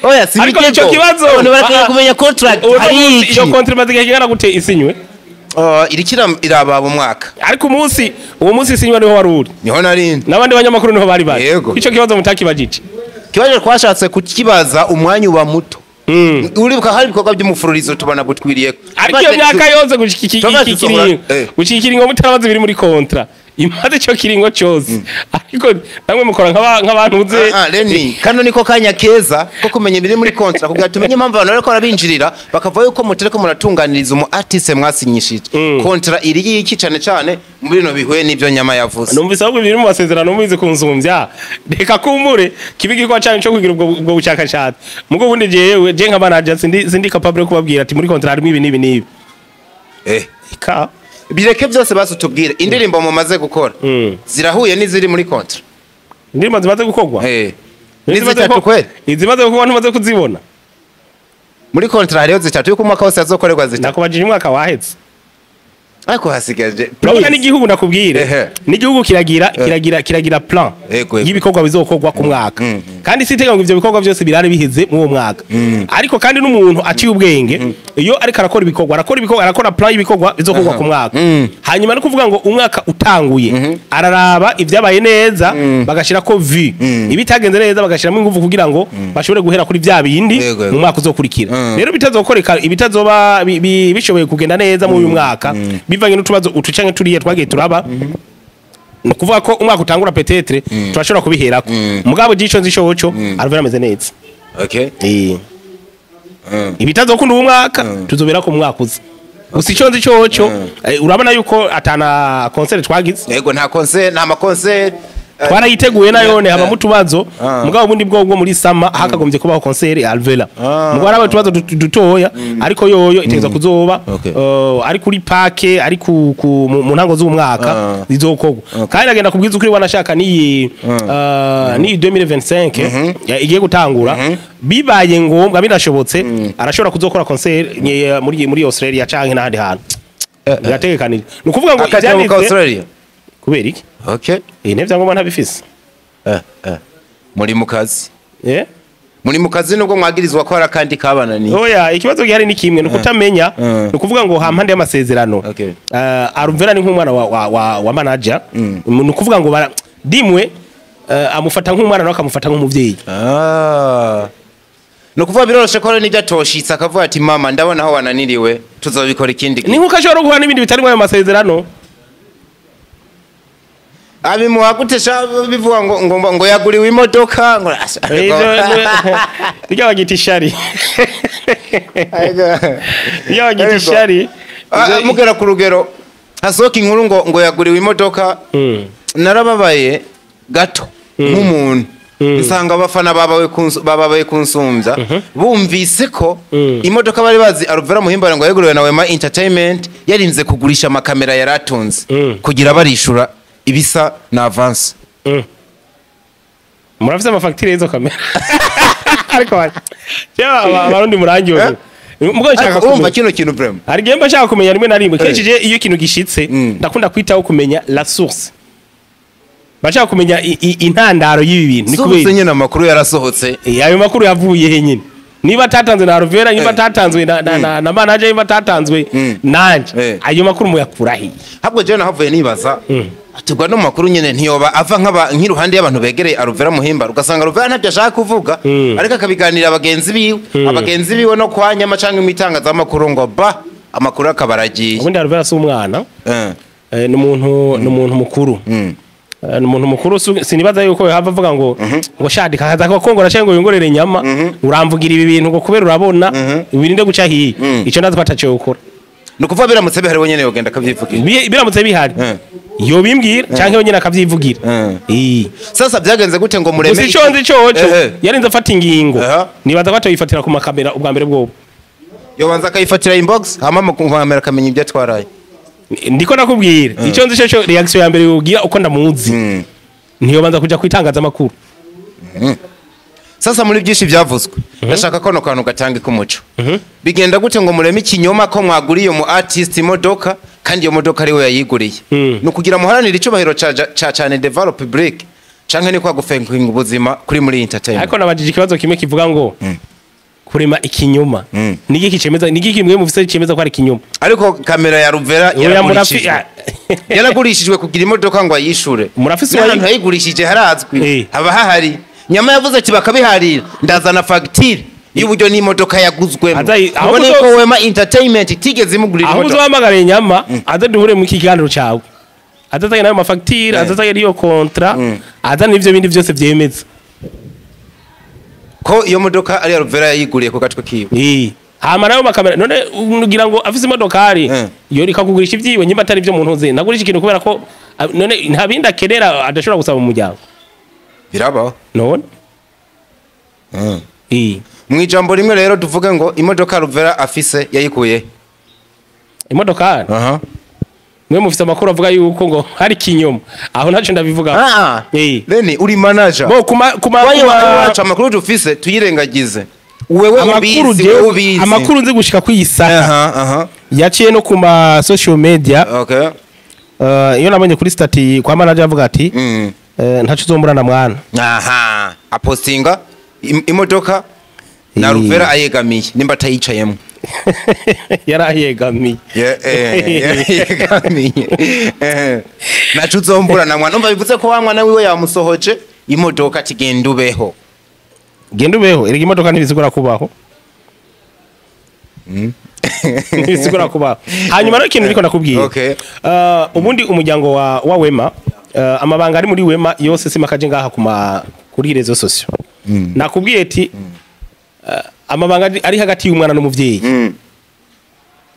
Oya, si Ariko ibitego. ico kibazo Abantu barakwiye kumenya contract Uwo hari munsi iki. Iyo contrat imaze igihe kingana gute isinywe? Oh, iriko irababa umwaka. Ariko umunsi uwo munsi isinywe niho wari uri? Niho narindi. N'abandi banyamakuru niho bari bari? Yego. Ico kibazo mutakibajije? Kibazo twashatse kukibaza umwanya uba muto. Uribuka hari ibikorwa by'umufururizo tubona butwiriye. Ariko iyo myaka yose gushika iki Tuba iki dusohora- kiringo, gushika ikiringo mutarabaza ibiri muri contrat, imaze ico kiringo cyose, ariko namwe mukora nk'abantu uze. Ah, Leni, kano niko kanya keza ko kumenya ibiri muri contrat kugira tumenye impamvu abantu bariko barabinjirira bakavuga yuko mutariko muratunganiriza umu artiste mwasinyishije. Contrat iri y'iki cane cane muri bino bihuye n'ivyo Nyama yavuze? Numvise ahubwo ibiri mu masezerano mubizi kunsumbya. Reka kumbure kibi gikorwa cyane cyo kugira ubwo bushakashatsi. Mugo bundi jewe je nka manager sindi capable yo kubabwira ati muri contrat harimo ibi n'ibi n'ibi. Ka Bireke byose, basi utubwire indirimbo mumaze gukora zirahuye n'iziri muri contrat. Indirimbo zimaze gukorwa? Ni Izimaze zitatu kweli? Izimaze gukorwa ntumaze kuzibona? Muri contrat hariho zitatu yuko umwaka wose hazokorerwa zitatu. Nakubajije umwaka wahetse. Ariko hasigaje Urabona n'igihugu nakubwire, n'igihugu kiragira plan y'ibikorwa bizokorwa ku mwaka, kandi sitega ngo ivyo bikorwa byose birare biheze mu uwo mwaka. Ariko kandi n'umuntu aciye ubwenge iyo ariko arakora ibikorwa, arakora plan y'ibikorwa bizokorwa ku mwaka. Hanyuma no kuvuga ngo umwaka utanguye araraba ivyabaye neza bagashira ko vu, ibitagenze neza bagashiramo ingufu kugira ngo bashobore guhera kuri vya bindi mu mwaka uzokurikira. Rero bitazokoreka, ibitazoba bishoboye kugenda neza mu uyu mwaka bivanye n'utubazo utucanke turiye twagiye turaba, no kuvuga ko umwaka utangura peut-être turashobora kubiherako. Mugabo gico nzi coco Alvera ameze neza. Okay. Ibitazokunda uwo mwaka tuzobera ko mwaka uza. Gusa ico nzi coco urabona yuko atana concert twagize. Yego, nta concert, nta ma concert twarayiteguye nayone haba mutubazo. Mugabo bundi bwo muri sama hakagombye kubaho concert Alvera. Mugabo araba tubazo dutoya, ariko yoyo itegeza kuzoba ari kuri parke, ari ku mu ntango z'umwaka izokorwa. Kandi agenda kubwiza ukuri wanashaka ni 2025 igiye gutangura, bibaye ngombwa binashobotse arashobora kuzokora concert muri Australia canke n'ahandi hantu. Birategekanije. Ni ukuvuga ngo ibyanditse Australia kubera iki? Okay. Intevya ngoma ntabifise. Muri mukazi. Muri mukazi nubwo mwagirizwa ko kandi kabanani. Oya, ikibazo gihari ni kimwe, nukutamenya, nukuvuga ngo hampande y'amasezerano. Alvera ni nk'umwana wa manager. Nukuvuga ngo dimwe amufata nk'umwana nawe akamufata nk'umuvyeyi. Nukuvuga biroroshe ko n'ibyo atoshitse akavuga ati mama ndabona aho wananiriwe tuzobikora ikindi. Ni nkuko ashobora guhana n'ibindi bitari mu ayo masezerano. Abimuha gutesha bivuga ngo ngo yaguriwe imodoka ngo bijya bagita ishari. Bijya bagita ishari. Mugera ku rugero hasohoka inkuru ngo yaguriwe imodoka, narababaye gato nk'umuntu nsanga abafana bababaye kunsumbya bumvise ko imodoka bari bazi Alvera Muhimbare ngo yaguriwe na Wema Entertainment yarinze kugurisha amakamera yaratunze kugira barishura ibisa na avance. Murafise amafacture y'izo kamera. Ariko abarundi murangiye. Mugo nshaka kumva kino kintu vraiment. Hari gihe mba nshaka kumenya rimwe na rimwe kenshi je iyo ikintu gishitse ndakunda kwitaho kumenya la source. Bashaka kumenya intandaro y'ibi bintu. Ni kubera nyine amakuru yarasohotse. Ayo makuru yavuye he nyine? Niba tatanzwe na Alvera, niba tatanzwe na manager, niba tatanzwe nanje, ayo makuru muyakura he? Habwo je nahavuye nibaza atugwa no makuru nyene ntiyoba ava nk'aba nk'iruhande y'abantu begereye Alvera Muhimbare, ugasanga Alvera ntabyo ashaka kuvuga ariko akabiganira abagenzi biwe no kwa nyama canke imitangazamakuru ngo ba amakuru akabaragiye. Ubundi Alvera si umwana, ni umuntu mukuru. Ni umuntu mukuru, sinibaza yuko yahava avuga ngo shadika kaza ko kongora cyangwa ngo yongorere inyama uramvugira ibi bintu ngo kubera urabona ibirinde guca hiye. Ico ndazi ko ataco yokora. Nukuvuga biramutse bihari wenyene yogenda akavyivugira. Biramutse bihari yo bimbwira canke wenyene akavyivugira. Sasa byagenze gute ngo mureme? Gusa ico nzi coco yarinze afata ingingo, nibaza ko atoyifatira ku makamera ubwa mbere bwobo. Yobanza akayifatira inbox hama mu kamera akamenya ibyo atwaraye. Ndiko nakubwira ico nzi coco reaction ya mbere yogira uko ndamuzi ntiyobanza kuja kwitangaza amakuru. Sasa muri byinshi byavuzwe ndashaka ko no kantu gatange kumuco. Bigenda gute ngo mureme ikinyoma ko mwaguriye mu artist imodoka kandi iyo modoka ari we yayiguriye? No kugira muharanire icubahiro ca cane develop break canke ni kwa gufenkinga ubuzima kuri muri entertainment. Ariko nabajije ikibazo kimwe kivuga ngo kurema ikinyoma nigiki cemeza, nigiki mwe mufise cemeza ko ari ikinyoma? Ariko kamera ya Alvera yaragurishijwe kugira imodoka ngo ayishure. Murafise ahantu yayigurishije harazwi, haba hahari. Nyama yavuze ati bakabiharira ndazana facture y'uburyo n'imodoka yaguzwemo. Ubone ko Wema Entertainment itigeze imugurira imodoka. Aho uzohamagara nyama aze duhure mu kiganiro cyawe, azazanye nayo mafacture, azazanye iyo contrat, azana ivyo bindi byose vyemeza ko iyo modoka ari Alvera yayiguriye ku gatwe kiwe. Hama nayo makamera none ugira ngo afise imodokari yo rikakugurisha ivyiwe nyimba atari ivyo muntu nze nagurisha ikintu kubera ko none nta bindi akenera adashobora gusaba mu muryango. Birabaho none. Mwijambo rimwe rero tuvuge ngo imodoka Alvera afise yayikuye imodoka. Mwe mufise amakuru avuga yuko ngo hari kinyoma aho ntaco ndabivuga. Leni uri manager bo kuma wacu amakuru dufise tuyirengagize. Wewe ubizi, wewe ubizi. Amakuru nzi gushika kwiyisaka. Yaciye no ku ma social media. Okay. Iyo nabonye kuri stati kwa manager avuga ati ntaco uzomburana mwana. Aha, apostinga imodoka na Ruvera ayegamiye nimba atayicayemo. Yarayegamiye. Yarayegamiye. Naco uzomburana mwana. Umva bivuze ko wa mwana wiwe yamusohoje imodoka ati genda ubeho. Genda ubeho, erega imodoka ntibisigura kubaho. Ntibisigura kubaho. Hanyuma rero ikintu niko nakubwiye. Okay. Ubundi umuryango wa Wema, amabanga ari muri Wema yose simakaje ngaha kuri réseaux sociaux. Nakubwiye ati amabanga ari hagati y'umwana n'umuvyeyi.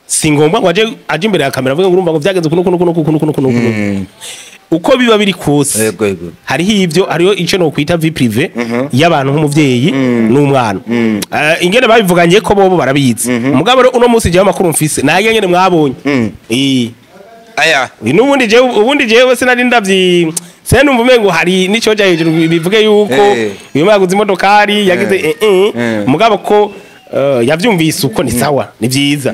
Si ngombwa ngo aje imbere ya kamera avuge ngo urumva ngo byagenze kuno kuno kuno kuno kuno kuno. Uko biba biri kose. Hariho ivyo, hariho ico no kwita vie privée y'abantu nk'umuvyeyi n'umwana. Ingene babivuganye ko bobo barabizi. Mugabo rero uno munsi je amakuru mfise naye nyene mwabonye. Aya. Nubundi je ubundi jewe sinari ndavyi senumva umengo hari nico ja hejuru bivuge yuko uyu yaguze imodokari yagize mugabo ko yavyumvise uko ni sawa ni vyiza.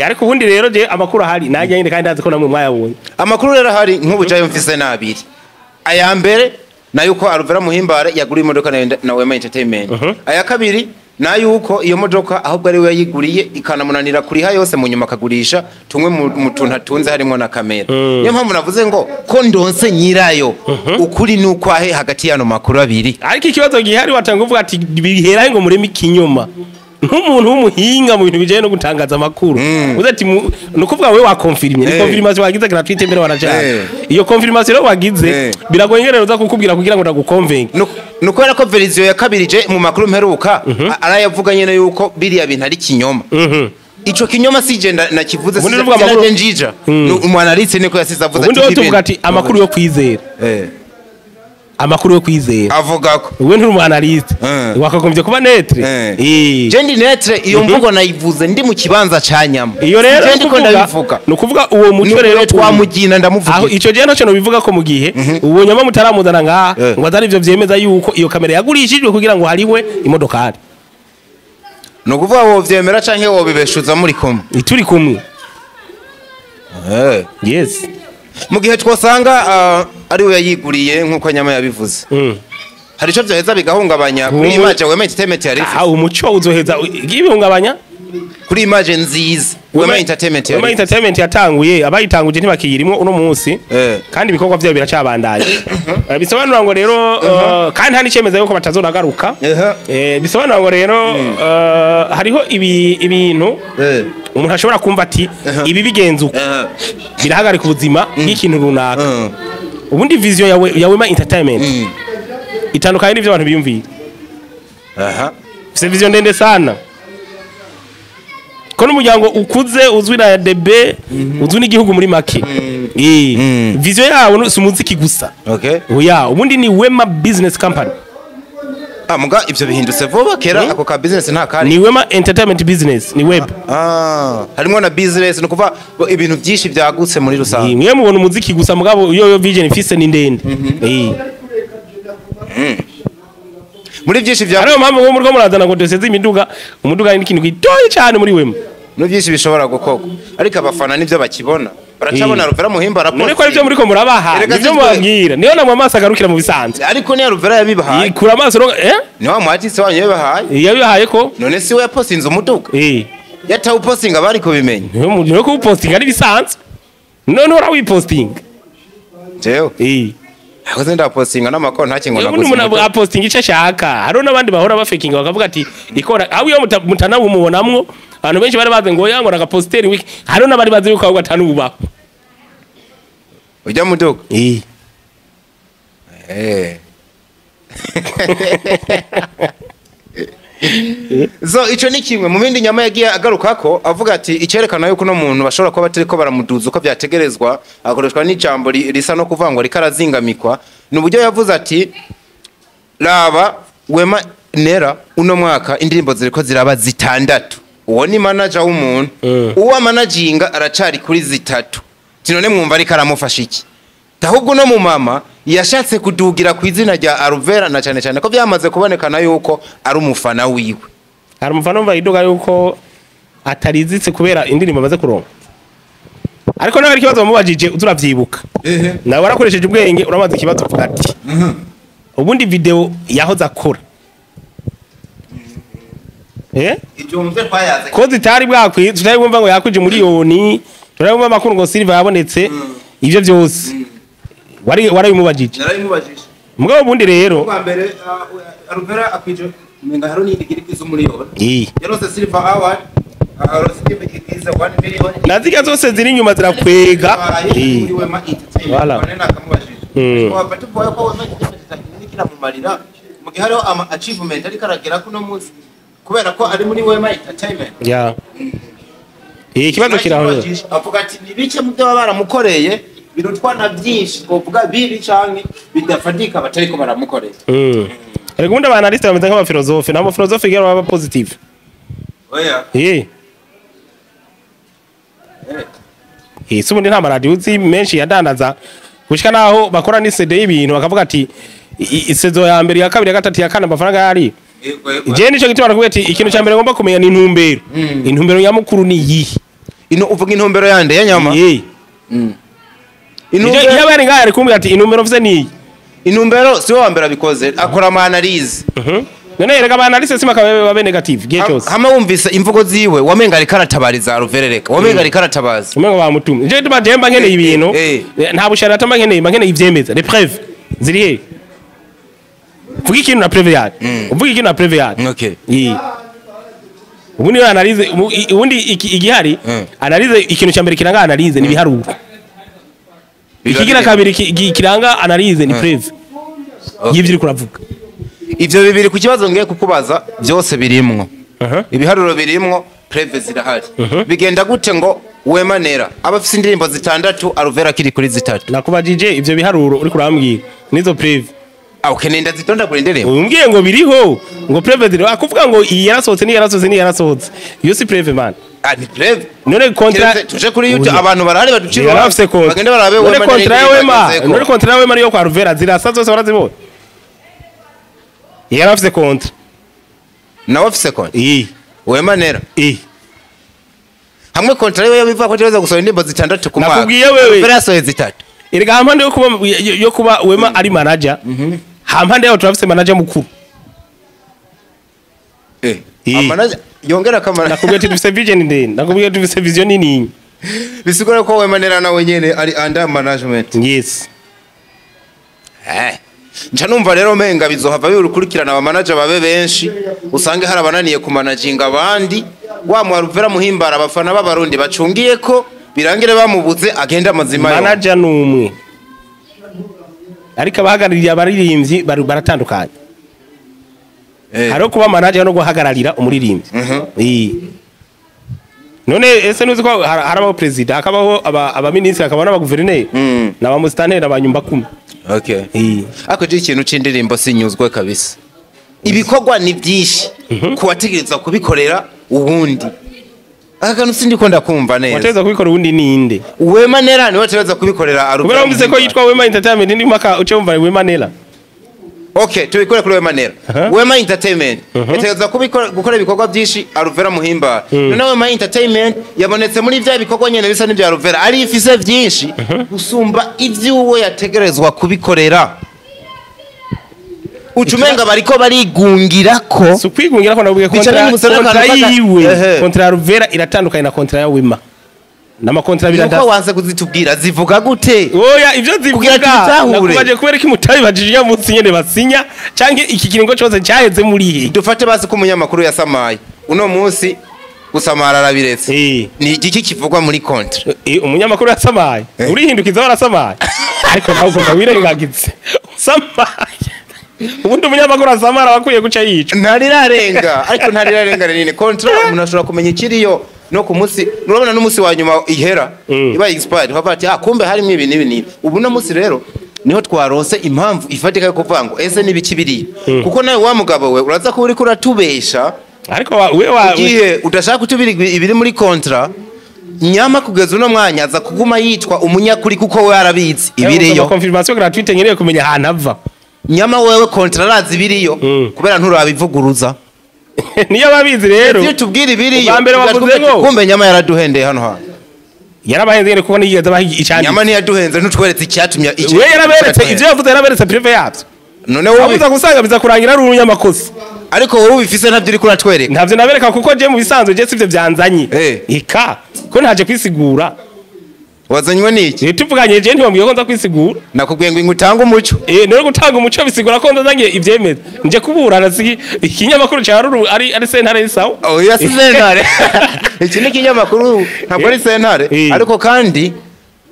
Ariko ubundi rero je amakuru ahari naje nyine kandi ndazi ko namwe mwayabonye. Amakuru rero ahari nk'ubu jayo mfise nabiri. Aya mbere nayuko Alvera Muhimbare yaguriye imodoka na Wema Entertainment. Aya kabiri nayuko iyo modoka ahubwo ari we yayiguriye ikanamunanira kuriha yose mu nyuma akagurisha tumwe mu tuntu atunze harimo na kamera. Niyo mpamvu navuze ngo ko ndonse nyirayo ukuri nuko ahe hagati y'ano makuru abiri. Ariko ikibazo gihari watanga uvuga ati bihera ngo mureme ikinyoma. Nk'umuntu w'umuhinga mu bintu bijanye no gutangaza amakuru uze ati nukuvuga wewe wa confirmer ni confirmation wagize gratuite mbere warajana. Iyo confirmation rero wagize biragoye ngere uza kukubwira kugira ngo ndaguconvince. Nuko ko version ya kabiri je mu makuru mperuka arayavuga nyene yuko biriya bintu ari kinyoma. Ico kinyoma sije nakivuze sije njija. Umwanaritse niko yasize avuze ati ubundi tuvuga ati amakuru yo kwizera. Amakuru yo kwizera avuga ko wewe nturi umwanaliste wakagombye kuba netre. Je ndi netre iyo mvugo nayivuze ndi mu kibanza ca nyama. Iyo rero ndiko ndabivuga nukuvuga uwo muco rero twamugina ndamuvuga aho ico je naco no bivuga ko mu gihe uwo nyama mutaramuzana ngaha ngo azari ivyo vyemeza yuko iyo kamera yagurishijwe kugira ngo hariwe imodokari. Nukuvuga wo vyemera canke wo bibeshuza muri kumwe. Ituri kumwe. Yes. Mu gihe twosanga ari we yayiguriye nkuko nyama yabivuze. Hari ico vyoheza bigahungabanya kuri image Wema Entertainment yari. Umuco uzoheza ibihungabanya kuri image nziza Wema Entertainment yari. Wema Entertainment yatanguye abayitanguje ntibakiyirimwo uno munsi kandi ibikorwa vyayo biracabandanye. Bisobanura ngo rero kandi hani cemeza yuko batazonagaruka. Bisobanura ngo rero hariho ibintu umuntu ashobora kumva ati ibi bigenze uko birahagarika ubuzima bw'ikintu runaka. Ubundi vision ya Wema Entertainment itandukanye n'ivyo abantu biyumviye. Fise vision ndende sana. Ko n'umuryango ukuze uzwi na DB uzwi n'igihugu muri make. Vision yawo si umuziki gusa. Oya, ubundi ni Wema Business Company. Muga ivyo bihindutse vuba kera ako ka business nta kari. Ni Wema Entertainment Business ni web. Harimo na business no kuva ibintu byinshi byagutse muri rusange. Mwe mubona umuziki gusa mugabo iyo vision ifise ni ndende. Muri byinshi bya Ariyo mpamvu ngo muriko murazana ngo doseze imiduga, umuduga ni ikintu gitoyi cyane muri Wema. No byinshi bishobora gukorwa. Ariko abafana nivyo bakibona. Baracabona Ruvera Muhimba raporo. None ko arivyo muriko murabaha. Nivyo mubabwira. Niyo namwe amaso agarukira mu bisanzwe. Ariko ni Ruvera yabibahaye. Ikura amaso Ni wa mwatitse wanyu yabibahaye. Yabibahaye ko? None si we yapostinze umuduga. Yatawupostinga bari kubimenya. Niyo kuwupostinga ari bisanzwe. None ora wipostinga. Jewe. Akoze ndapostinga n'amakoro nta kingo naguze. Ubundi umuntu apostinga ico ashaka. Hariho n'abandi bahora bafekinga bakavuga ati ikora aho iyo mutanabumubonamwo abantu benshi bari baze ngo yango nagaposteri wiki. Hariho n'abari baze yuko ahubwo atanubaho. Ujya muduga? So ico ni kimwe mu bindi nyama yagiye agarukako avuga ati icerekana yuko no muntu bashobora kuba batariko baramuduza uko byategerezwa akoreshwa n'ijambo risa no kuvangwa rikarazingamikwa. Ni uburyo yavuze ati raba Wema Nera uno mwaka indirimbo ziriko ziraba zitandatu. Uwo ni manager w'umuntu. Uwo managinga aracari kuri zitatu. Tinone mwumva ariko aramufasha iki? Ahubwo no mu mama yashatse kudugira ku izina rya Alvera na cyane cyane ko byamaze kubonekana yuko ari umufana wiwe. Hari umufana umva yidoga yuko atarizitse kubera indirimbo amaze kuronka. Ariko nawe hari ikibazo wamubajije uturavyibuka. Nawe warakoresheje ubwenge, uramaze ikibazo uvuga ati ubundi video yahoze akora Ijumve twayaze. Ko zitari bwakwi, tutari bwumva ngo yakwije miliyoni, tutari bwumva amakuru ngo Silver yabonetse, ivyo byose wari warabimubajije. Narabimubajije. Mugabo ubundi rero Kwa mbere Alvera akwije umenga haro ni digiri kwizo miliyoni. Yarose Silver Award, arose ikiza 1 million. Naziga zose ziri inyuma zirakwega. Muri Wema Entertainment. Voilà. None nakamubajije. Ko bafata uvuga ko Wema Entertainment kiramumarira mu gihe hariho ama achievement ariko aragera kuno munsi kubera ko ari muri Wema Entertainment. Ya. Ikibazo kiraho. Avuga ati ni bike mu byo baba baramukoreye birutwa na byinshi twovuga bibi canke bidafatika batariko baramukoreye. Erega ubundi abanaliste bameze nk'abafilozofe, nabo filozofe igira baba positive. Oya. Si ubundi nta maradiyo uzi menshi yadandaza gushika naho bakora ni CD y'ibintu bakavuga ati isezo ya mbere, ya kabiri, ya gatatu, ya kane amafaranga yari. Je nico gituma nakubwiye ati ikintu cya mbere ngomba kumenya ni intumbero. Intumbero nyamukuru ni iyihe? Ino uvuga intumbero yande ya nyama? Intumbero yabari ngaha ari kumbwira ati intumbero mvuze ni iyi. Intumbero si wa mbere abikoze, akora ama analyse. None erega aba analyse sima kabe babe negative gihe cyose. Hama wumvise imvugo ziwe wamenga ari karatabariza Ruverereka. Wamenga ari karatabaza. Umenga bamutumye. Je gituma je mba nkeneye ibintu. Nta bushara tamba nkeneye, mba nkeneye ivyemeza. Les preuves ziri he? Vuga ikintu na preuve yawe. Uvuga ikintu na preuve yawe. Okay. Ubundi yo analyse, ubundi igihari analyse ikintu cya mbere kiranga analyse ni ibiharuro. Ikigira kabiri kiranga analyse ni preuve. Yivyo uri kuravuga. Ivyo bibiri ku kibazo ngiye kukubaza byose birimwo. Ibiharuro birimwo, preuve zirahari. Bigenda gute ngo Wema Nera abafise indirimbo zitandatu Alvera kiri kuri zitatu? Nakubajije ivyo biharuro uri kurambwira nizo preuve. Okay, nenda zitonda kuri ndirimbo. Umbwiye ngo biriho ngo preuve ziriho, akuvuga ngo iyi yarasohotse ni yarasohotse ni yarasohotse. Iyo si preuve man. Ni preuve. None kontra tuje kuri YouTube abantu barahari baducira. Bagende barabe Wema. None kontra ya Wema. None kontra ya Wema niyo kwa Alvera zirasa zose barazibona. Yarafise kontra. Nawe afise kontra? Wema Nera. Hamwe kontra yiwe bivuga ko ategerezwa gusohora indirimbo zitandatu ku mwaka. Nakubwiye wewe. Alvera yasohoye zitatu. Erega hampande yo kuba Wema ari manager. Hampande yaho turafise manager mukuru. Manager yongera kamara. Nakubwiye ati dufise vision ndende. Nakubwiye dufise vision nini. Bisigura ko Wema Nera nawe nyene ari under management. Yes. Nca numva rero menga bizohava birukurikirana aba manager babe benshi usange hari abananiye kumanaginga abandi wa mu Alvera muhimbara abafana b'abarundi bacungiye ko birangire bamubuze agenda amazima yo. Manager numwe. Ariko abahagarariye abaririmbyi baratandukanye. Hariho kuba manager no guhagararira umuririmbyi. None ese nuzi ko harabaho president, hakabaho abaministri, hakabaho n'abaguverineri, n'abamusitanteri, n'abanyumba kumi. Okay. Ako je ikintu c'indirimbo sinyuzwe kabisa. Ibikorwa ni byinshi kubategereza kubikorera ubundi. Aka kantu sindiko ndakumva neza. Wategereza kubikora ubundi ninde? Wema Nera ni wategereza kubikorera Alvera. Kubera wumvise ko yitwa Wema Entertainment ndi maka uce wumva Wema Nera. Okay, tubikore kuri Wema Nera. Wema Entertainment yategereza gukora ibikorwa byinshi Alvera muhimbara. None Wema Entertainment yabonetse muri vya bikorwa nyene bisa n'ibya Alvera, ari ifise byinshi gusumba ivyuwe yategerezwa kubikorera. Ucumenga bariko barigungira ko si kwigungira ko nabwiye kontra yiwe, kontra Alvera iratandukanye na kontra ya Wema. Nama kontra birada. Nuko wanze kuzitubwira zivuga gute? Oya ivyo zivuga nakubaje kubera ko mutabibajije ya munsi nyene basinya canke iki kiringo cyose cyaheze muri he. Dufate basi ko umunyamakuru yasamaye uno munsi gusamara arabiretse. Ni igiki kivugwa muri kontra? Umunyamakuru yasamaye urihindukiza warasamaye ariko nawe ugomba wirengagize usamaye. Ubundi umunyamakuru asamara bakwiye guca yica. Ntarirarenga ariko ntarirarenga nini kontra umuntu ashobora kumenya ikiriyo no ku munsi urabona n'umunsi wa nyuma ihera iba expired bava ati kumbe harimo ibi n'ibi n'ibi. Ubu no munsi rero niho twaronse impamvu ifatika yo kuvuga ngo ese nibiki biri, kuko nawe wa mugabo we uraza kuba uriko uratubesha ariko we wa ugiye udashaka kutubira ibiri muri kontra nyama kugeza uno mwanya aza kuguma yitwa umunyakuri kuko we arabizi ibiriyo. Confirmation gratuite ngereye kumenya ahantu ava. Nyama wewe kontra arazi ibiriyo kubera nturabivuguruza. Niyo babizi rero. Iyo tubwira ibiriyo. Ubwa mbere bavuze ngo kumbe Nyama yaraduhendeye hano hantu. Yarabahenze nyene kuko niyigeze abaha icanditse. Nyama ntiyaduhenze, ntutweretse icyatumye iki. We yaraberetse ivyo yavuze, yaraberetse preuve yavyo. None wowe Abuza gusanga biza kurangira ari umunyamakosa. Ariko wowe ubifise ntabyo uriko uratwereka. Ntavyo nabereka kuko je mu bisanzwe je sivyo vyanzanye. Eh. Eka ko ntaje kwisigura. Wazanywe n'iki? Tuvuganye je ntiwambwiye ko nza kwisigura. Nakubwiye ngo ingutanga umuco. None gutanga umuco bisigura ko ndazanye ivyemeza. Nje kuburana si ikinyamakuru ca Ruru ari sentare y'isawa. Oya si sentare. Iki ni ikinyamakuru ntabwo ari sentare. Ariko kandi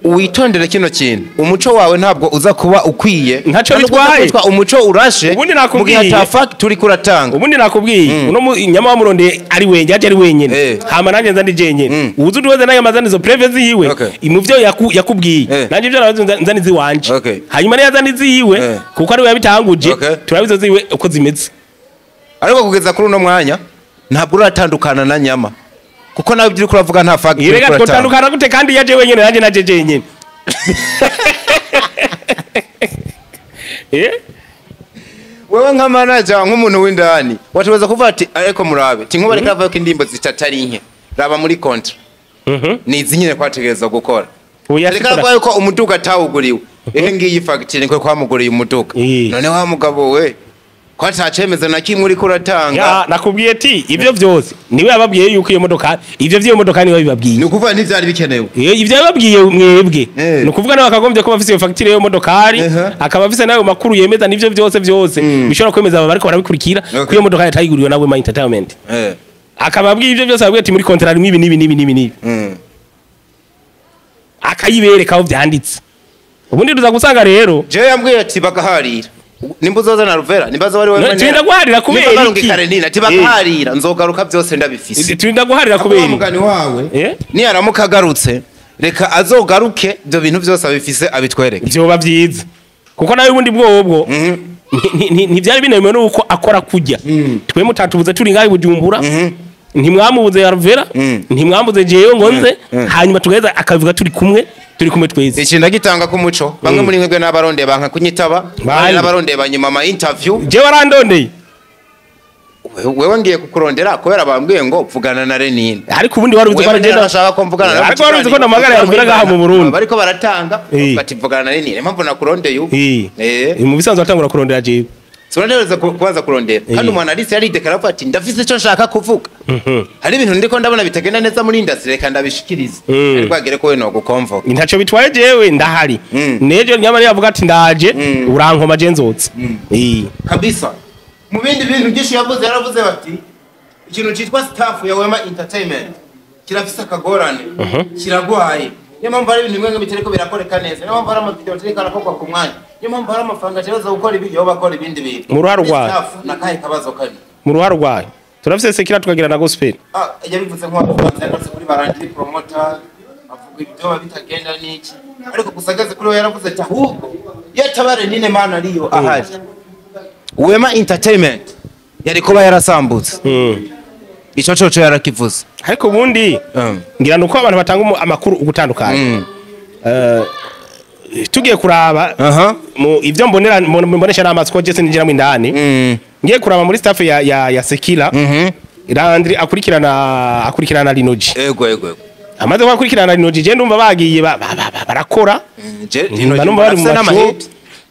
witondere kino kintu. Umuco wawe ntabwo uza kuba ukwiye. Ntaco bitwaye. Umuco urashe. Ubundi nakubwiye. Mu gihe ata fact turi kuratanga. Ubundi nakubwiye. Uno Nyama wamurondeye ari wenye, aje ari wenyene. Hama nanje nza ndi jenyene. Uzi uduweze nayo mazana izo preve ziwe. Mu vyo yakubwiye. Nanje ivyo nabaze nza nizi wanje. Hanyuma niyo azana iziwe kuko ari we yabitanguje, turabizo ziwe uko zimeze. Ariko kugeza kuri uno mwanya ntabwo uratandukana na Nyama. Kuko nawe ibyo uravuga nta fact. Irega twotandukana gute kandi yaje wenyene nanje naje jenyene. Wewe nka manager nk'umuntu w'indani watuweza kuvuga ati ariko murabe tinkuba reka avuga ko indirimbo zitatari nke raba muri contrat. Ni izi nyine kwategereza gukora. Reka avuga ko umuduga atawuguriwe. Ehe ngiyi facture niko kwamuguriye umuduga. None wa mugabo we ko atacemeza na kimwe uriko uratanga. Ya nakubwiye ati ivyo vyose niwe yababwiye yuko iyo modoka ivyo vyo modoka niwe bibabwiye. Ni ukuvuga ntivyari bikenewe. Ivyo yababwiye mwebwe. Ni ukuvuga nawe akagombye kuba afise iyo facture yo modokari akaba afise nayo makuru yemeza nivyo vyose vyose bishobora kwemeza aba bariko barabikurikira ko iyo modoka yatayiguriwe nawe Ma Entertainment. Akababwiye ivyo byose ababwiye ati muri contrat harimo ibi nibi nibi nibi nibi. Akayibereka aho vyanditse. Ubundi tuza gusanga rero je yambwiye ati bagaharira. Nimba uzoza na Ruvera nimba zo wari wewe. Turinda guharira kubera iki? Karenina ati bagaharira nzogaruka byose ndabifise. Turinda guharira kubera iki? Mugani wawe ni aramuka agarutse reka azogaruke ibyo bintu byose abifise abitwereke. Byoba byiza. Kuko nawe ubundi bwobwo ntibyari binemewe nuko akora kujya. Twe mutatubuze turi ngaho Bujumbura. Ntimwamubuze ya Ruvera, ntimwambuze jewe ngo nze, hanyuma tugaheza akabivuga turi kumwe. Turi kumwe twese. Iki ndagitanga ku muco. Bamwe muri mwebwe n'abarondeye banka kunyitaba, n'abarondeye banyuma ama interview. Je warandondeye. Wewe ngiye kukurondera kubera bambwiye ngo vugana na Renine. Ariko ubundi wari uzi ko aragenda ashaka ko mvugana na. Ariko wari uzi ko namagara ya Ruvera gaha mu Burundi. Bariko baratanga bati vugana na Renine. Impamvu nakurondeye ubu. Mu bisanzwe atangura kurondera jewe. Turandereza kubanza kurondera. Kandi umuntu alisi yari dekara ati ndafise ico nshaka kuvuga. Hari ibintu ndiko ndabona bitagenda neza muri industry reka ndabishikirize. Ariko agere ko we no gukomvoka. Ntaco bitwaye jewe ndahari. Nejo Nyama yavuga ati ndaje urankoma je nzotse. Kabisa. Mu bindi bintu byinshi yavuze yaravuze bati ikintu citwa staff ya Wema Entertainment kirafise akagorane. Kiragwaye. Niyo mpamvu hari ibintu bimwe bitariko birakoreka neza. Niyo mpamvu hari amavideo atariko arakorwa ku mwanya. Niyo mpamvu hari amafaranga ategerezwa gukora ibi yoba akora ibindi bintu. Mu ruharo rwayo. Na kahe kabazo kari. Mu ruharo rwayo. Turafise sekira tukagira na gospel. Yabivuze nk'uwabanza yagarutse kuri Barangiri promoter avuga ibyo bitagenda n'iki. Ariko gusagaze kuri we yaravuze ati ahubwo yatabare nine mana ariyo ahari. Wema Entertainment yari kuba yarasambutse. Ico coco yarakivuze. Ariko ubundi ngira nuko abantu batanga amakuru ugutandukanye. Tugiye kuraba mu ivyo mbonera mbonesha n'amaso ko Jesse ninjira mu indani. Ngiye kuraba muri staff ya Sekila. Landry akurikirana Linoji. Ego. Amaze kwakurikirana Linoji je ndumva bagiye barakora. Ndumva bari mu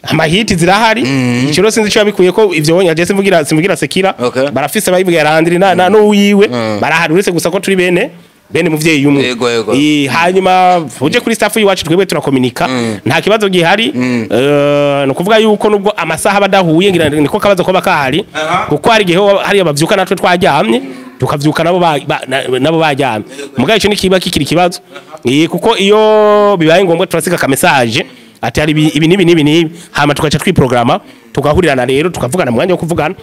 amahiti zirahari. Ikiro sinzi cyo yabikuye ko ivyo wonya je simvugira Sekila. Barafise bayivuga Landry na n'uwiwe barahari uretse gusa ko turi bene muvyeyi umwe. Hanyuma uje kuri staff yiwacu twebwe turakomunika nta kibazo gihari. No kuvuga yuko nubwo amasaha badahuye ngira niko kabazo ko bakahari kuko hari gihe hari abavyuka natwe twaryamye tukavyuka nabo baryamye mugaye ico nikiba kikiri kibazo kuko iyo bibaye ngombwa turasiga ka message ati hari ibi nibi nibi nibi hama tukaca twiprograma tugahurirana rero tukavugana mwanya wo kuvugana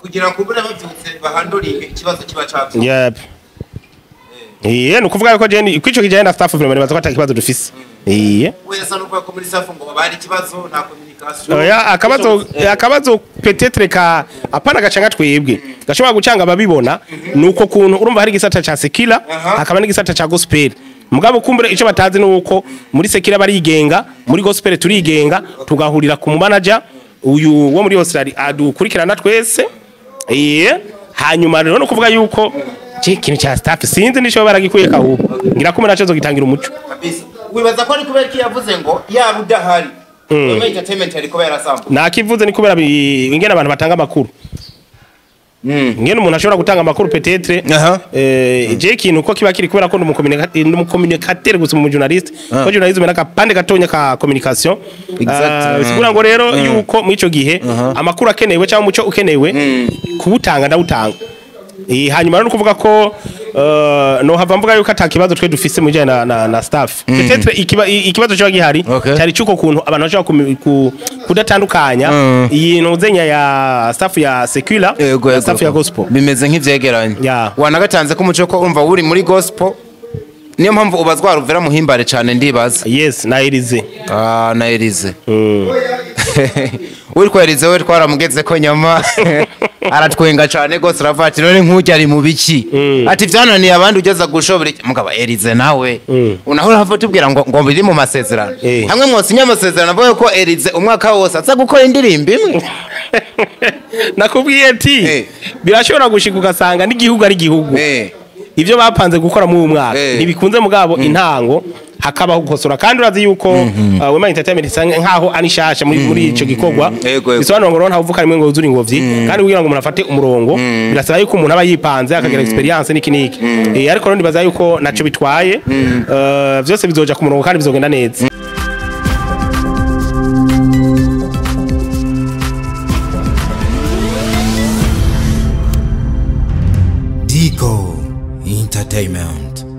kugira kubura bavyutse bahanduringe ikibazo kiba cavyo. Yep. No kuvuga ko je kwico kijanye na staff vraiment baza kwata kibazo dufise. Wese nuvuga ko muri staff ngo bari kibazo nta communication. Oya akabazo peut-être ka apana gacanga twebwe. Gashobora gucanga ababibona nuko kuntu urumva hari gisata ca Sekila hakaba n'igisata ca gospel. Mugabo kumbure ico batazi nuko muri Sekila barigenga, muri gospel turigenga tugahurira ku manager uyu wo muri Australia adukurikirana twese. Hanyuma rero no kuvuga yuko ikintu cya staff sinzi nico baragikuye kahubwo ngira ko naco zogitangira umuco. Kabisa. Wibaza ko ari kubera ko yavuze ngo yaba udahari Wema Entertainment ariko yarasambuye? Nakivuze ni kubera ingene abantu batanga amakuru, ngene umuntu ashobora gutanga amakuru peut-être. Je ikintu ko kiba kiri kubera ko ndi umucommunicateur gusa, mu journaliste, ko journalisme n'akapande gatonya ka communication. Bisigura ngo rero yuko muri ico gihe amakuru akenewe cyangwa umuco ukenewe kuwutanga ndawutanga. Hanyuma rero kuvuga ko no hava mvuga yuko ata kibazo twe dufise mu bijanye na staff. Peut-être ikibazo cyo gihari cyari cyuko kuntu abantu bashobora kudatandukanya iyi ntuzenya ya staff ya secular na staff ya gospel. Bimeze nk'ivyegeranye. Wanagatanze ko umuco ko umva uri muri gospel, niyo mpamvu ubazwa Ruvera Muhimbare cane, ndibaza. Yes, na Elize. Ah, na Elize. Uri ko Elize we twaramugeze ko nyama aratwenga cane gose, aravuga ati: "None nk'urya ari mu biki?" Ati: "Vyananiye abandi ugeza gushobora iki?" Mugabo Elize nawe unahora hava tubwira ngo biri mu masezerano. Hamwe mwosinya amasezerano avuga ko Elize umwaka wose aza gukora indirimbo imwe. Nakubwiye ati birashobora gushika ugasanga n'igihugu ari igihugu, ibyo bapanze gukora muri uyu mwaka ntibikunze, mugabo intango hakabaho gukosora. Kandi urazi yuko Wema Entertainment isa nkaho ari nshasha muri ico gikorwa. Yego, yego. Bisobanura ngo rero ntawe uvuka rimwe ngo wuzure ingobyi, kandi kugira ngo umuntu afate umurongo birasaba yuko umuntu aba yipanze, akagira experience n'iki n'iki. Ariko rero ndibaza yuko naco bitwaye. Vyose bizoja ku murongo kandi bizogenda neza. Dico Entertainment.